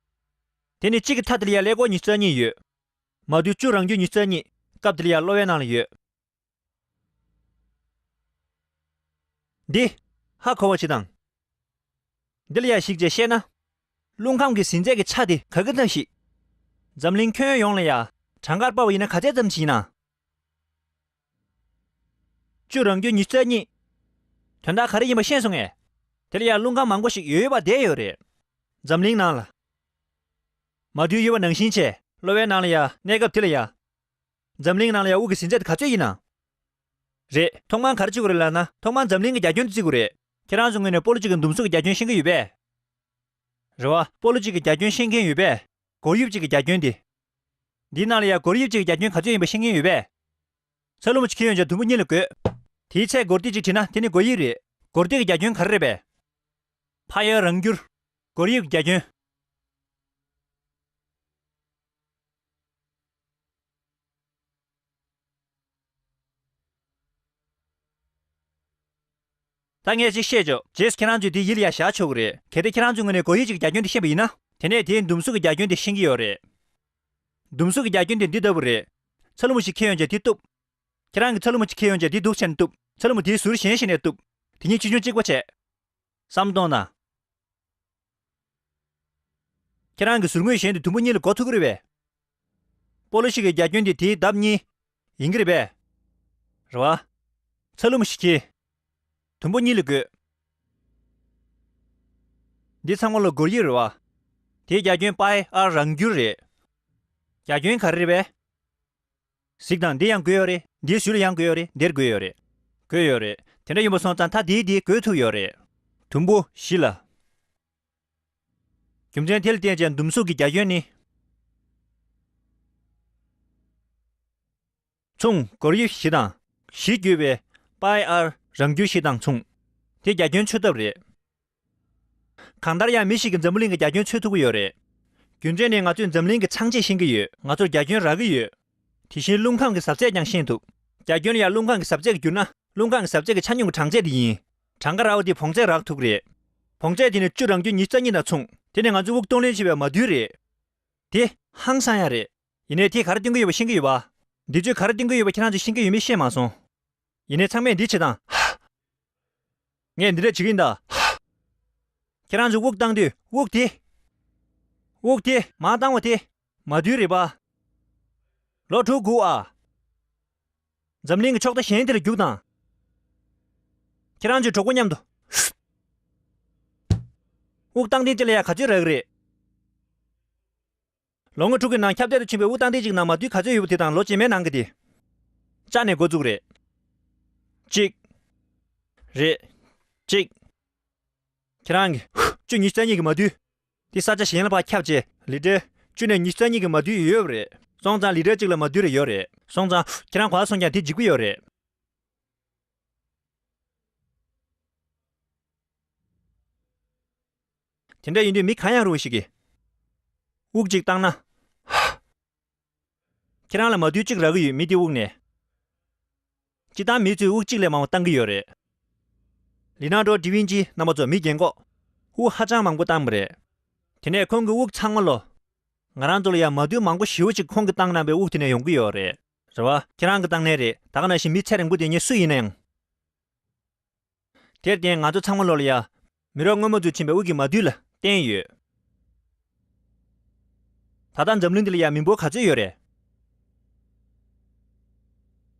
དེ་ནི་གཅིག་གི་མཐའ་དེ་ལ་ཡ་ཀླད་ཀོར་ཉི་ཤུ་རྩ་གཉིས་ཡོད། མ་རྡུལ་བཅུ་རང་རྒྱུ་ཉི་ཤུ་རྩ་གཉིས་སྐབས་དེ་ལ་ཡ་གློ་བའི་ནང་ལ་ཡོད། འདི། ཧ་གོ་བ་བྱེད་དང་། འདི་ལ་ཡ་གཞིགས་བྱས་བཤད་ན། རླུང་ཁམས་ཀྱི་ཟིན་ཚད་ཀྱི་ཆ་དེ་ག་གི་ཐབས་ཤིག། འཛམ་གླིང་ཁྱོན་ཡོངས་ལ་ཡ་གྲངས་ཀར་ཕབ་པ་ཡིན་ན་ག་ཚད་ཙམ་ཞིག་ཡིན་ན། བཅུ་རང་རྒྱུ་ཉི་ཤུ་རྩ་གཉིས། དོན་དག་ག་རེ་ཡིན་པ་ཤེས་སོང་ངས། དེ་ལ་ཡ་རླུང་ཁམས་མང་པོ་ཞིག་ཡོད་ཡོད་པ་བསྡད་ཡོད་རེད། འཛམ་གླིང་ནང་ལ། མ་རྡུལ་ཡོད་པ་ནང་བཞིན་བྱས་གློ་བའི་ནང་ལ་ཡ་གནས་སྐབས་དེ་ལ་ཡ། འཛམ་གླིང་ནང་ལ་ཡ་དབུགས་ཀྱི་ཟིན་ཚད་དེ་ག་ཚོད་ཡིན་ན། རེད། ཐོག་མར་ག་རེ་བྱེད་དགོས་རེད་ལབ་ན། ཐོག་མར་འཛམ་གླིང་གི་རྒྱ་ཁྱོན་དེ་བརྩི་དགོས་རེད། ཁྱེད་རང་ཚོའི་ངོས་ནས་སྤོ་ལོ་གཅིག་གི་འདུམ་གཟུགས་ཀྱི་རྒྱ་ཁྱོན་ཤེས་ཀྱི་ཡོད་པས། རེད་བ། སྤོ་ལོ་གཅིག་གི་རྒྱ་ཁྱོན་ཤེས་མཁན་ཡོད་པས། སྒོར་དབྱིབས་གཅིག་གི་རྒྱ་ཁྱོན་དེ། འདིའི་ནང་ལ་ཡ་སྒོར་དབྱིབས་གཅིག་གི་རྒྱ་ཁྱོན་ག་ཚོད་ཡིན་པ་ཤེས་མཁན་ཡོད་པས། ཚ་ལུ་མ་ཅིག་འཁྱེར་ཡོང་བྱས་དུམ་བུ་གཉིས་ལ་བགོས། དེའི་ཚད་སྒོར་ཏི་གཅིག་བྲིས་ན་དེ་ནི་སྒོར་དབྱིབས་རེད། སྒོར་ཏི་གི་རྒྱ་ཁྱོན་ག་རེ་རེད་པས། ཕར་ཡར་རང་འགྱུར། སྒོར་དབྱིབས་ཀྱི་རྒྱ་ཁྱོན། ད་ངས་ཅིག་བཤད་ཆོག་རྗེས་སུ་ཁྱེད་རང་ཚོས་དེ་ཡིད་ལ་ཡ་བཞག་ཆོག་གི་རེད། གལ་ཏེ་ཁྱེད་རང་ཚོའི་ངོས་ནས་སྒོར་དབྱིབས་ཀྱི་རྒྱ་ཁྱོན་དེ་ཤེས་པ་ཡིན་ན། དེ་ནས་དེའི་འདུམ་གཟུགས་ཀྱི་རྒྱ་ཁྱོན་དེ་ཤེས་ཀྱི་ཡོད་རེད། འདུམ་གཟུགས་ཀྱི་རྒྱ་ཁྱོན་དེ་འདི་ལྟ་བུ་རེད། ཚ་ལུ་མ་ཞིག་འཁྱེར་ཡོང་བྱས་དེ་གཏུབ། ཁྱེད་རང་གིས་ཚ་ལུ་མ་ཞིག་འཁྱེར་ཡོང་བྱས་དེ་འདུག་བྱས་ནས་གཏུབ། ཚ་ལུ་མ་དེའི་ཟུར་གཞན་ཞིག་ནས་གཏུབ། དེ་གཉིས་ཆེ་ཆུང་གཅིག་པ་བྱས། བསམ་གཏོང་དང་། ཁྱེད་རང་གི་ཟུར་ངོས་གཞན་དེ་དུམ་བུ་གཉིས་ལ་བགོ་ཐུབ་ཀྱི་རེད་པས། སྤོ་ལོ་ཞིག་གི་རྒྱ་ཁྱོན་དེ་དེའི་ལྡབ་གཉིས་ཡིན་གྱི་རེད་པས། རེད་བ། ཚ་ལུ་མ་ཞིག་གིས། དུམ་བུ་གཉིས་ལ་བགོས། འདི་ཚང་མ་ལ་སྒོར་དབྱིབས་རེད་བ། དེའི་རྒྱ་ཁྱོན་པའི་ཨར་རང་འགྱུར་རེད། རྒྱ་ཁྱོན་ག་རེ་རེད་པས། གཟིགས་དང་། འདི་ཡང་བགོས་ཡོད་རེད། འདིའི་ཟུར་ལ་ཡང་བགོས་ཡོད་རེད། འདིར་བགོས་ཡོད་རེད། བགོས་ཡོད་རེད། དེ་འདྲ་ཡིན་པ་སོང་ཙང་མཐའ་འདིའི་འདི་བགོས་ཐུབ་ཡོད་རེད། དུམ་བུ་བཞི་ལ། རྒྱུ་མཚན་དེ་ལ་བརྟེན་བྱས་འདུམ་གཟུགས་ཀྱི་རྒྱ་ཁྱོན་ནི། མཚུངས། སྒོར་དབྱིབས་བཞི་དང་། བཞི་བརྒྱུད་པའི་པའི་ཨར་རང་རྒྱུད་བཞི་དང་མཚུངས། དེ་རྒྱ་ཁྱོན་འཚོལ་ཐབས་རེད། གང་ལྟར་ཡང་མི་ཞིག་གིས་འཛམ་བུ་གླིང་གི་རྒྱ་ཁྱོན་འཚོལ་ཐུབ་ཀྱི་ཡོད་རེད། རྒྱུ་མཚན་ནི་ང་ཚོས་འཛམ་གླིང་གི་ཚང་ཕྱེད་ཤེས་ཀྱི་ཡོད། ང་ཚོར་རྒྱ་ཁྱོན་རག་གི་ཡོད། དེ་བཞིན་རླུང་ཁམས་ཀྱི་ཟབ་ཚད་ཀྱང་ཤེས་ཐུབ། རྒྱ་ཁྱོན་ལ་ཡང་རླུང་ཁམས་ཀྱི་ཟབ་ཚད་ཀྱིས་བསྒྱུར་ན། རླུང་ཁམས་ཀྱི་ཟབ་ཚད་ཀྱི་ཆ་སྙོམས་ཀྱི་གྲངས་ཚད་དེ་ཡིན། གྲངས་ཀ་རག་པ་དེས་བོངས་ཚད་རག་ཐུབ་ཀྱི་རེད། བོངས་ཚད་དེ་ནི་བཅུ་རང་རྒྱུད་ཉི་ཤུ་རྩ་གཉིས་དང་མཚུངས། དེ་ནི་ང་ཚོས་དབུགས་གཏོང་ལེན་བྱེད་པའི་མ་རྡུལ་རེད། དེ་ཧང་སང་ཡ་རེད། ཡིན་ནའི་དེས་ག་རེ་སྟོན་གྱི་ཡོད་པ་ཤེས་ཀྱི་ཡོད་པ། འདི་ཚོས་ག་རེ་སྟོན་གྱི་ཡོད་པ་ཁྱེད་རང་ཚོས་ཤེས་ཀྱི་ཡོད་མེད་ཤེས་མ་སོང་། ཡིན་ནའི་ཚང་མས་འདི་བྱེད་དང་། ངས་འདི་འདྲ་བྱེད་ཀྱི་ཡིན་ད། ཁྱེད་རང་ཚོས་དབུགས་བཏང་དུས་དབུགས་དེ། དབུགས་དེ་མར་བཏང་བ་དེ། མ་རྡུལ་རེད་པ། ལོ་དྲུག་སྒུག་ཨ། འཛམ་གླིང་གི་ཕྱོགས་མཐའ་གཞན་དེ་ལ་རྒྱུགས་དང་། ཁྱེད་རང་ཚོས་གྲོགས་པོ་མཉམ་དུ། དབུགས་བཏང་ཐེངས་གཅིག་ལ་ཡ་ག་ཚོད་རག་གི་རེད། ལོ་ངོ་དྲུག་གི་ནང་ཁྱབ་གདལ་དུ་ཕྱིན་པའི་དབུགས་བཏང་ཐེངས་གཅིག་ནང་མ་རྡུལ་ག་ཚོད་ཡོད་པ་དེ་དང་ལོ་རྗེས་མའི་ནང་གི་དེ། ཅག་ནས་འགོ་བཙུགས་རེད། གཅིག་རེད། གཅིག་ཁྱེད་རང་གི་བཅུ་ཉི་ཤུ་རྩ་གཉིས་ཀྱི་མ་རྡུལ། དེ་ས་ཆ་གཞན་ལ་ཕར་ཁྱབ་བྱས་ལི་ཊར་བཅུ་ནས་ཉི་ཤུ་རྩ་གཉིས་ཀྱི་མ་རྡུལ་ཡོད་པ་རེད། སོང་ཙང་ལི་ཊར་གཅིག་ལ་མ་རྡུལ་རེ་ཡོད་རེད། སོང་ཙང་ཁྱེད་རང་ག་པར་སོང་ཀྱང་དེ་འཇིགས་པ་ཡོད་རེད། དེ་འདྲ་ཡིན་དུས་མི་གང་ཡང་རུང་བ་ཞིག་གིས་དབུགས་གཅིག་བཏང་ན། ཁྱེད་རང་ལ་མ་རྡུལ་གཅིག་རག་གི་ཡོད། མི་དེའི་དབུགས་ནས། སྤྱིར་བཏང་མི་ཚོས་དབུགས་གཅིག་ལས་མང་བ་བཏང་གི་ཡོད་རེད། ལི་ནང་ཌོ་ཌི་ཝིན་ཅི་རྣམ་པ་ཚོ་མི་རྒན་གོག་དབུགས་ཧ་ཅང་མང་པོ་བཏང་བ་རེད། དེ་ནས་ཁོང་གི་དབུགས་ཚང་མ་ལོ། ང་རང་ཚོ་ལ་ཡང་མ་རྡུལ་མང་པོ་ཞེ་པོ་ཅིག་ཁོང་གིས་བཏང་གནང་བའི་དབུགས་དེ་ནས་ཡོང་གི་ཡོད་རེད། རེད་བ། ཁྱེད་རང་གིས་བཏང་ནའི་རེད། ད་ག་ནང་བཞིན་མི་ཚེ་རིང་པོ་དེ་ཉིད་སུ་ཡིན་ན་ཡང་། དེར་བརྟེན་ང་ཚོ་ཚང་མ་ལོ་ལ་ཡ། མི་རབས་སྔོན་མ་ཚོས་བྱིན་པའི་དབུགས་ཀྱི་མ་རྡུལ་ལ་བརྟེན་ཡོད། ད་ལྟ་འཛམ་གླིང་འདི་ལ་ཡ་མི་འབོར་ག་ཚོད་ཡོད་རེད།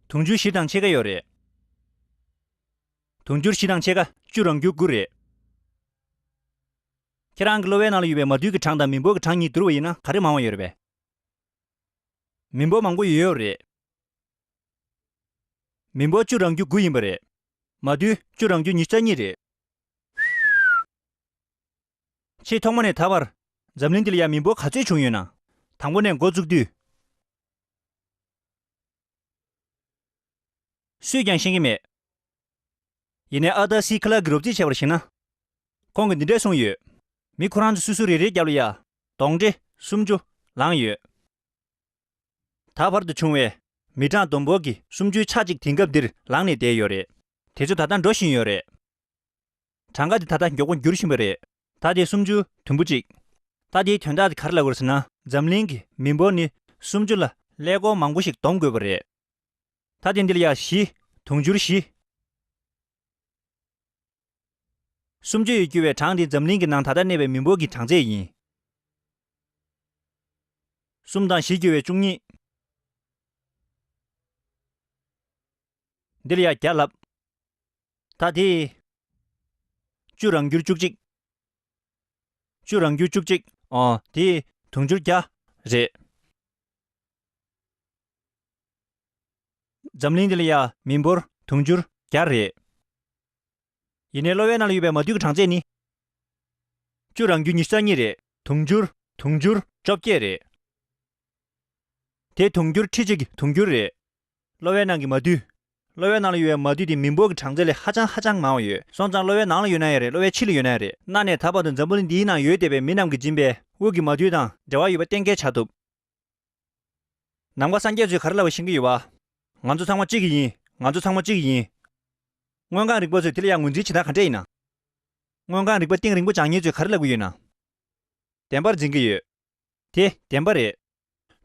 དུང་ཕྱུར་བཞི་དང་ཕྱེད་ཀ་ཡོད་རེད། དུང་ཕྱུར་བཞི་དང་ཕྱེད་ཀ་བཅུ་རང་རྒྱུད་དགུ་རེད། ཁྱེད་རང་གི་གློ་བའི་ནང་ལ་ཡོད་པའི་མ་རྡུལ་གྱི་གྲངས་དང་མི་འབོར་གྱི་གྲངས་གཉིས་བསྡུར་བ་ཡིན་ན་ག་རེ་མང་བ་ཡོད་རེད་པས། མི་འབོར་མང་པོ་ཡོད་ཡོད་རེད། མི་འབོར་བཅུ་རང་རྒྱུད་དགུ་ཡིན་པ་རེད། མ་རྡུལ་བཅུ་རང་རྒྱུད་ཉི་ཤུ་རྩ་གཉིས་རེད། ཆེས་ཐོག་མ་ནས་ད་བར་འཛམ་གླིང་འདི་ལ་ཡང་མི་འབོར་ག་ཚོད་བྱུང་ཡོད་ན། དང་པོ་ནས་འགོ་བཙུགས་དུས། སུས་ཀྱང་ཤེས་ཀྱི་མེད། ཡིན་ནའི་ཨར་ཐར་སི་ཁི་ལར་གྱིས་རོབ་རྩིས་བྱས་པར་གཞིགས་ན། ཁོང་གིས་འདི་འདྲས་གསུངས་ཡོད། མི་ཁོ་རང་ཚོ་སོ་སོ་རེ་རེའི་རྒྱབ་ལ་ཡ། གདོང་འདྲེ་སུམ་ཅུ་ལངས་ཡོད། ད་བར་དུ་བྱུང་བའི་མི་གྲངས་བསྡོམས་འབོར་གྱི་སུམ་ཅུའི་ཆ་གཅིག་དེང་སྐབས་འདིར་ལངས་ནས་བསྡད་ཡོད་རེད། དེ་ཚོ་ད་ལྟ་འགྲོ་བཞིན་ཡོད་རེད། གྲངས་ཀ་འདི་ད་ལྟ་མགྱོགས་པོ་འགྱུར་བཞིན་པ་རེད། ད་དེ་སུམ་ཅུ་དུམ་བུ་གཅིག་ད་དེའི་དོན་དག་དེ་ག་རེ་ལབ་དགོས་རེད་ཟེར་ན། འཛམ་གླིང་གི་མི་འབོར་ནི་སུམ་ཅུ་ལ་ཀླད་ཀོར་མང་པོ་ཞིག་བསྡོམ་དགོས་པ་རེད། ད་དེ་འདི་ལ་ཡ་བཞི། དུང་ཕྱུར་བཞི། སུམ་ཅུ་ཡིས་བསྒྱུར་བའི་གྲངས་དེ་འཛམ་གླིང་གི་ནང་ད་ལྟ་གནས་པའི་མི་འབོར་གྱི་གྲངས་ཚད་ཡིན། གསུམ་དང་བཞི་བསྒྱུར་བའི་བཅུ་གཉིས། འདི་ལ་ཡ་བརྒྱ་ལབ། ད་དེ། བཅུ་རང་འགྱུར་བཅུ་གཅིག་བཅུ་རང་འགྱུར་བཅུ་གཅིག་ཨོ། དེ་དུང་ཕྱུར་བརྒྱ་རེད། འཛམ་གླིང་འདི་ལ་ཡ་མི་འབོར་དུང་ཕྱུར་བརྒྱ་རེད། ཡིན་ནའི་གློ་བའི་ནང་ལ་ཡོད་པའི་མ་རྡུལ་གྱི་གྲངས་ཚད་ནི། བཅུ་རང་འགྱུར་ཉི་ཤུ་རྩ་གཉིས་རེད། དུང་ཕྱུར། དུང་ཕྱུར་བཅོ་བརྒྱད་རེད། དེ་དུང་ཕྱུར་ཁྲི་གཅིག་གི་དུང་ཕྱུར་རེད། གློ་བའི་ནང་གི་མ་རྡུལ། གློ་བའི་ནང་ལ་ཡོད་པའི་མ་རྡུལ་དེ་མི་འབོར་གྱི་གྲངས་ཚད་ལས་ཧ་ཅང་ཧ་ཅང་མང་བ་ཡོད། སོང་ཙང་གློ་བའི་ནང་ལ་ཡོད་ན་ཡང་རེད། གློ་བའི་ཕྱི་ལ་ཡོད་ན་ཡང་རེད། གནའ་ནས་ད་བར་དུ་འཛམ་བུ་གླིང་འདིའི་ནང་ཡོད་བསྡད་པའི་མི་རྣམས་ཀྱིས་སྦྱིན་པའི་དབུགས་ཀྱི་མ་རྡུལ་དང་འབྲེལ་བ་ཡོད་པ་གཏན་འཁེལ་བྱ་ཐུབ། ནམ་མཁའ་སངས་རྒྱས་ཚོས་ག་རེ་ལབ་པ་ཤེས་ཀྱི་ཡོད་པ། ང་ཚོ་ཚང་མ་གཅིག་ཡིན། ང་ཚོ་ཚང་མ་གཅིག་ཡིན། མངོན་རྐང་རིག་པ་ཚོས་དེ་ལ་ཡང་ངོས་འཛིན་བྱེད་སྟངས་ག་འདྲས་ཡིན་ན། མངོན་རྐང་རིག་པ་གཏིང་རིང་པོ་སྦྱང་མཁན་ཚོས་ག་རེ་ལབ་ཀྱི་ཡོད་ན། བདེན་པར་འཛིན་གྱི་ཡོད། དེ་བདེན་པ་རེད།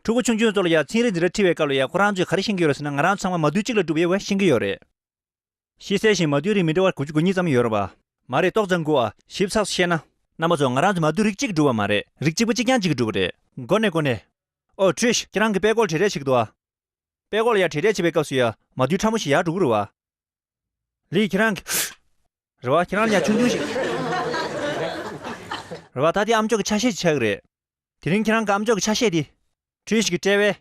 ཕྲུ་གུ་ཆུང་ཆུང་ཚོ་ལ་ཡང་ཚན་རིག་འཛིན་གྲྭ་ཁྲིད་པའི་སྐབས་ལ་ཡང་ཁོ་རང་ཚོས་ག་རེ་ཤེས་ཀྱི་ཡོད་རེད་ཟེར་ན། ང་རང་ཚང་མ་མ་རྡུལ་གཅིག་ལས་གྲུབ་ཡོད་པ་ཤེས་ཀྱི་ཡོད་རེད། ཤེས་གསལ་བཞིན་མ་རྡུལ་རིགས་མི་འདྲ་བ་དགུ་བཅུ་གོ་གཉིས་ཙམ་ཡོད་རེད་པ། མ་རེད། ཏོག་ཙམ་སྒུག་ཨ། ཞིབ་ཚགས་བཤད་ན། རྣམ་པ་ཚོ། ང་རང་ཚོ་མ་རྡུལ་རིགས་གཅིག་གྲུབ་པ་མ་རེད། རིགས་གཅིག་པ་གཅིག་རྐྱང་གཅིག་གིས་གྲུབ་པ་རེད། མགོ་ནས་མགོ་ནས། ཨོ་ཁྲིས། ཁྱེད་རང་གིས་དཔྲལ་ཀོར་བྲེལ་བྲེལ་བྱེད་ཀྱི་འདུག་ཨ། དཔྲལ་ཀོར་ལ་ཡ་བྲེལ་བྲེལ་བྱེད་པའི་སྐབས་སུ་ཡ་མ་རྡུལ་ཕྲ་མོ་ཞིག་ཡར་འགྲོ་གི་རེད་བ། ལིའི་ཁྱེད་རང་གི། རེད་བ། ཁྱེད་རང་ལ་ཡ་ཆུང་ཆུང་ཞིག་རེད་བ། ད་དེ་ཨམ་ཅོག་གི་ཆ་ཤས་ཤིག་ཆགས་ཀྱི་རེད། དེ་རིང་ཁྱེད་རང་གི་ཨམ་ཅོག་གི་ཆ་ཤས་དེ། འཕྲུལ་ཞིག་གི་དཔྲལ་བའི་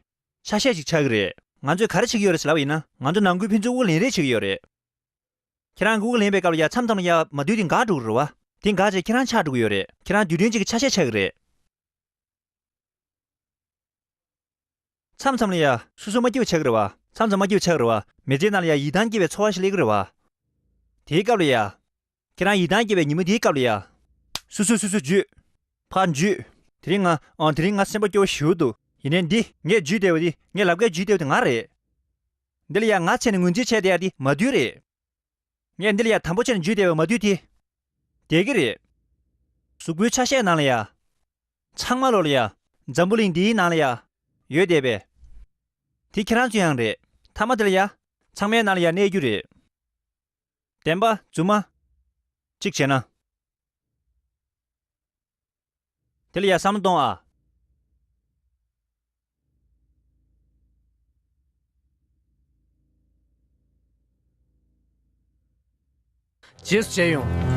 ཆ་ཤས་ཤིག་ཆགས་ཀྱི་རེད། ང་ཚོས་ག་རེ་བྱེད་ཀྱི་ཡོད་རེད་ཟེར་ལབ་པ་ཡིན་ན། ང་ཚོ་ནང་ཁུལ་ཕན་ཚུན་དབུགས་ལེན་རེས་བྱེད་ཀྱི་ཡོད་རེད། ཁྱེད་རང་གིས་དབུགས་ལེན་པའི་སྐབས་ལ་ཡ་མཚམས་མཚམས་ལ་ཡ་མ་བསྡུས་དེ་འགག་འགྲོ་གི་རེད་བ། དེ་འགག་བྱས་ཁྱེད་རང་ཆགས་འགྲོ་གི་ཡོད་རེད། ཁྱེད་རང་རྡུལ་ཕྲན་གཅིག་གི་ཆ་ཤས་ཆགས་ཀྱི་རེད། མཚམས་མཚམས་ལ་ཡ་སོ་སོ་མ་སྐྱིད་པ་ཆགས་ཀྱི་རེད་བ། མཚམས་མཚམས་མ་སྐྱིད་པ་ཆགས་ཀྱི་རེད་བ། མི་ཚེའི་ནང་ལ་ཡ་ཡིད་ཐང་སྐྱིད་པའི་ཚོར་བ་ཞིག་སླེབས་ཀྱི་རེད་བ། དེའི་སྐབས་ལ་ཡ། ཁྱེད་རང་ཡིད་ཐང་སྐྱིད་པའི་ཉིན་མོ་དེའི་སྐབས་ལ་ཡ། སོ་སོས་སོ་སོ་འཇུས། ཕར་འཇུས། དེ་རིང་ང་། ཨང་། དེ་རིང་ང་སེམས་པ་སྐྱོ་བོ་ཞེ་པོ་འདུག་ཡིན་ནའི་འདི་ངས་འཇུས་བསྡད་པ་འདི། ངས་ལབ་ཀའི་འཇུས་བསྡད་པ་དེ་ང་རེད། འདི་ལ་ཡ་ང་བྱས་ནས་ངོས་འཛིན་བྱས་བསྡད་ཡ་འདི་མ་བསྡུས་རེད། ངས་འདི་ལ་ཡ་དམ་པོ་བྱས་ནས་འཇུས་བསྡད་པ་མ་བསྡུས་དེ། བསྡད་ཀྱི་རེད། གཟུགས་པོའི་ཆ་ཤས་ནང་ལ་ཡ། ཚང་མ་ལོག་ལ་ཡ། འཛམ་བུ་གླིང་འདིའི་ནང་ལ་ཡ། ཡོད་བསྡད་པས། དེ་ཁྱེད་རང་ཚོ་ཡང་རེད། མཐའ་མ་དེ་ལ་ཡ། ཚང་མའི་ནང་ལ་ཡ་གནས་རྒྱུ་རེད། བདེན་པ་རྫུན་མ། གཅིག་བྱས་ན། དེ་ལ་ཡ་བསམ་བློ་གཏོང་ཨ། རྗེས་སུ་མཇལ་ཡོང་།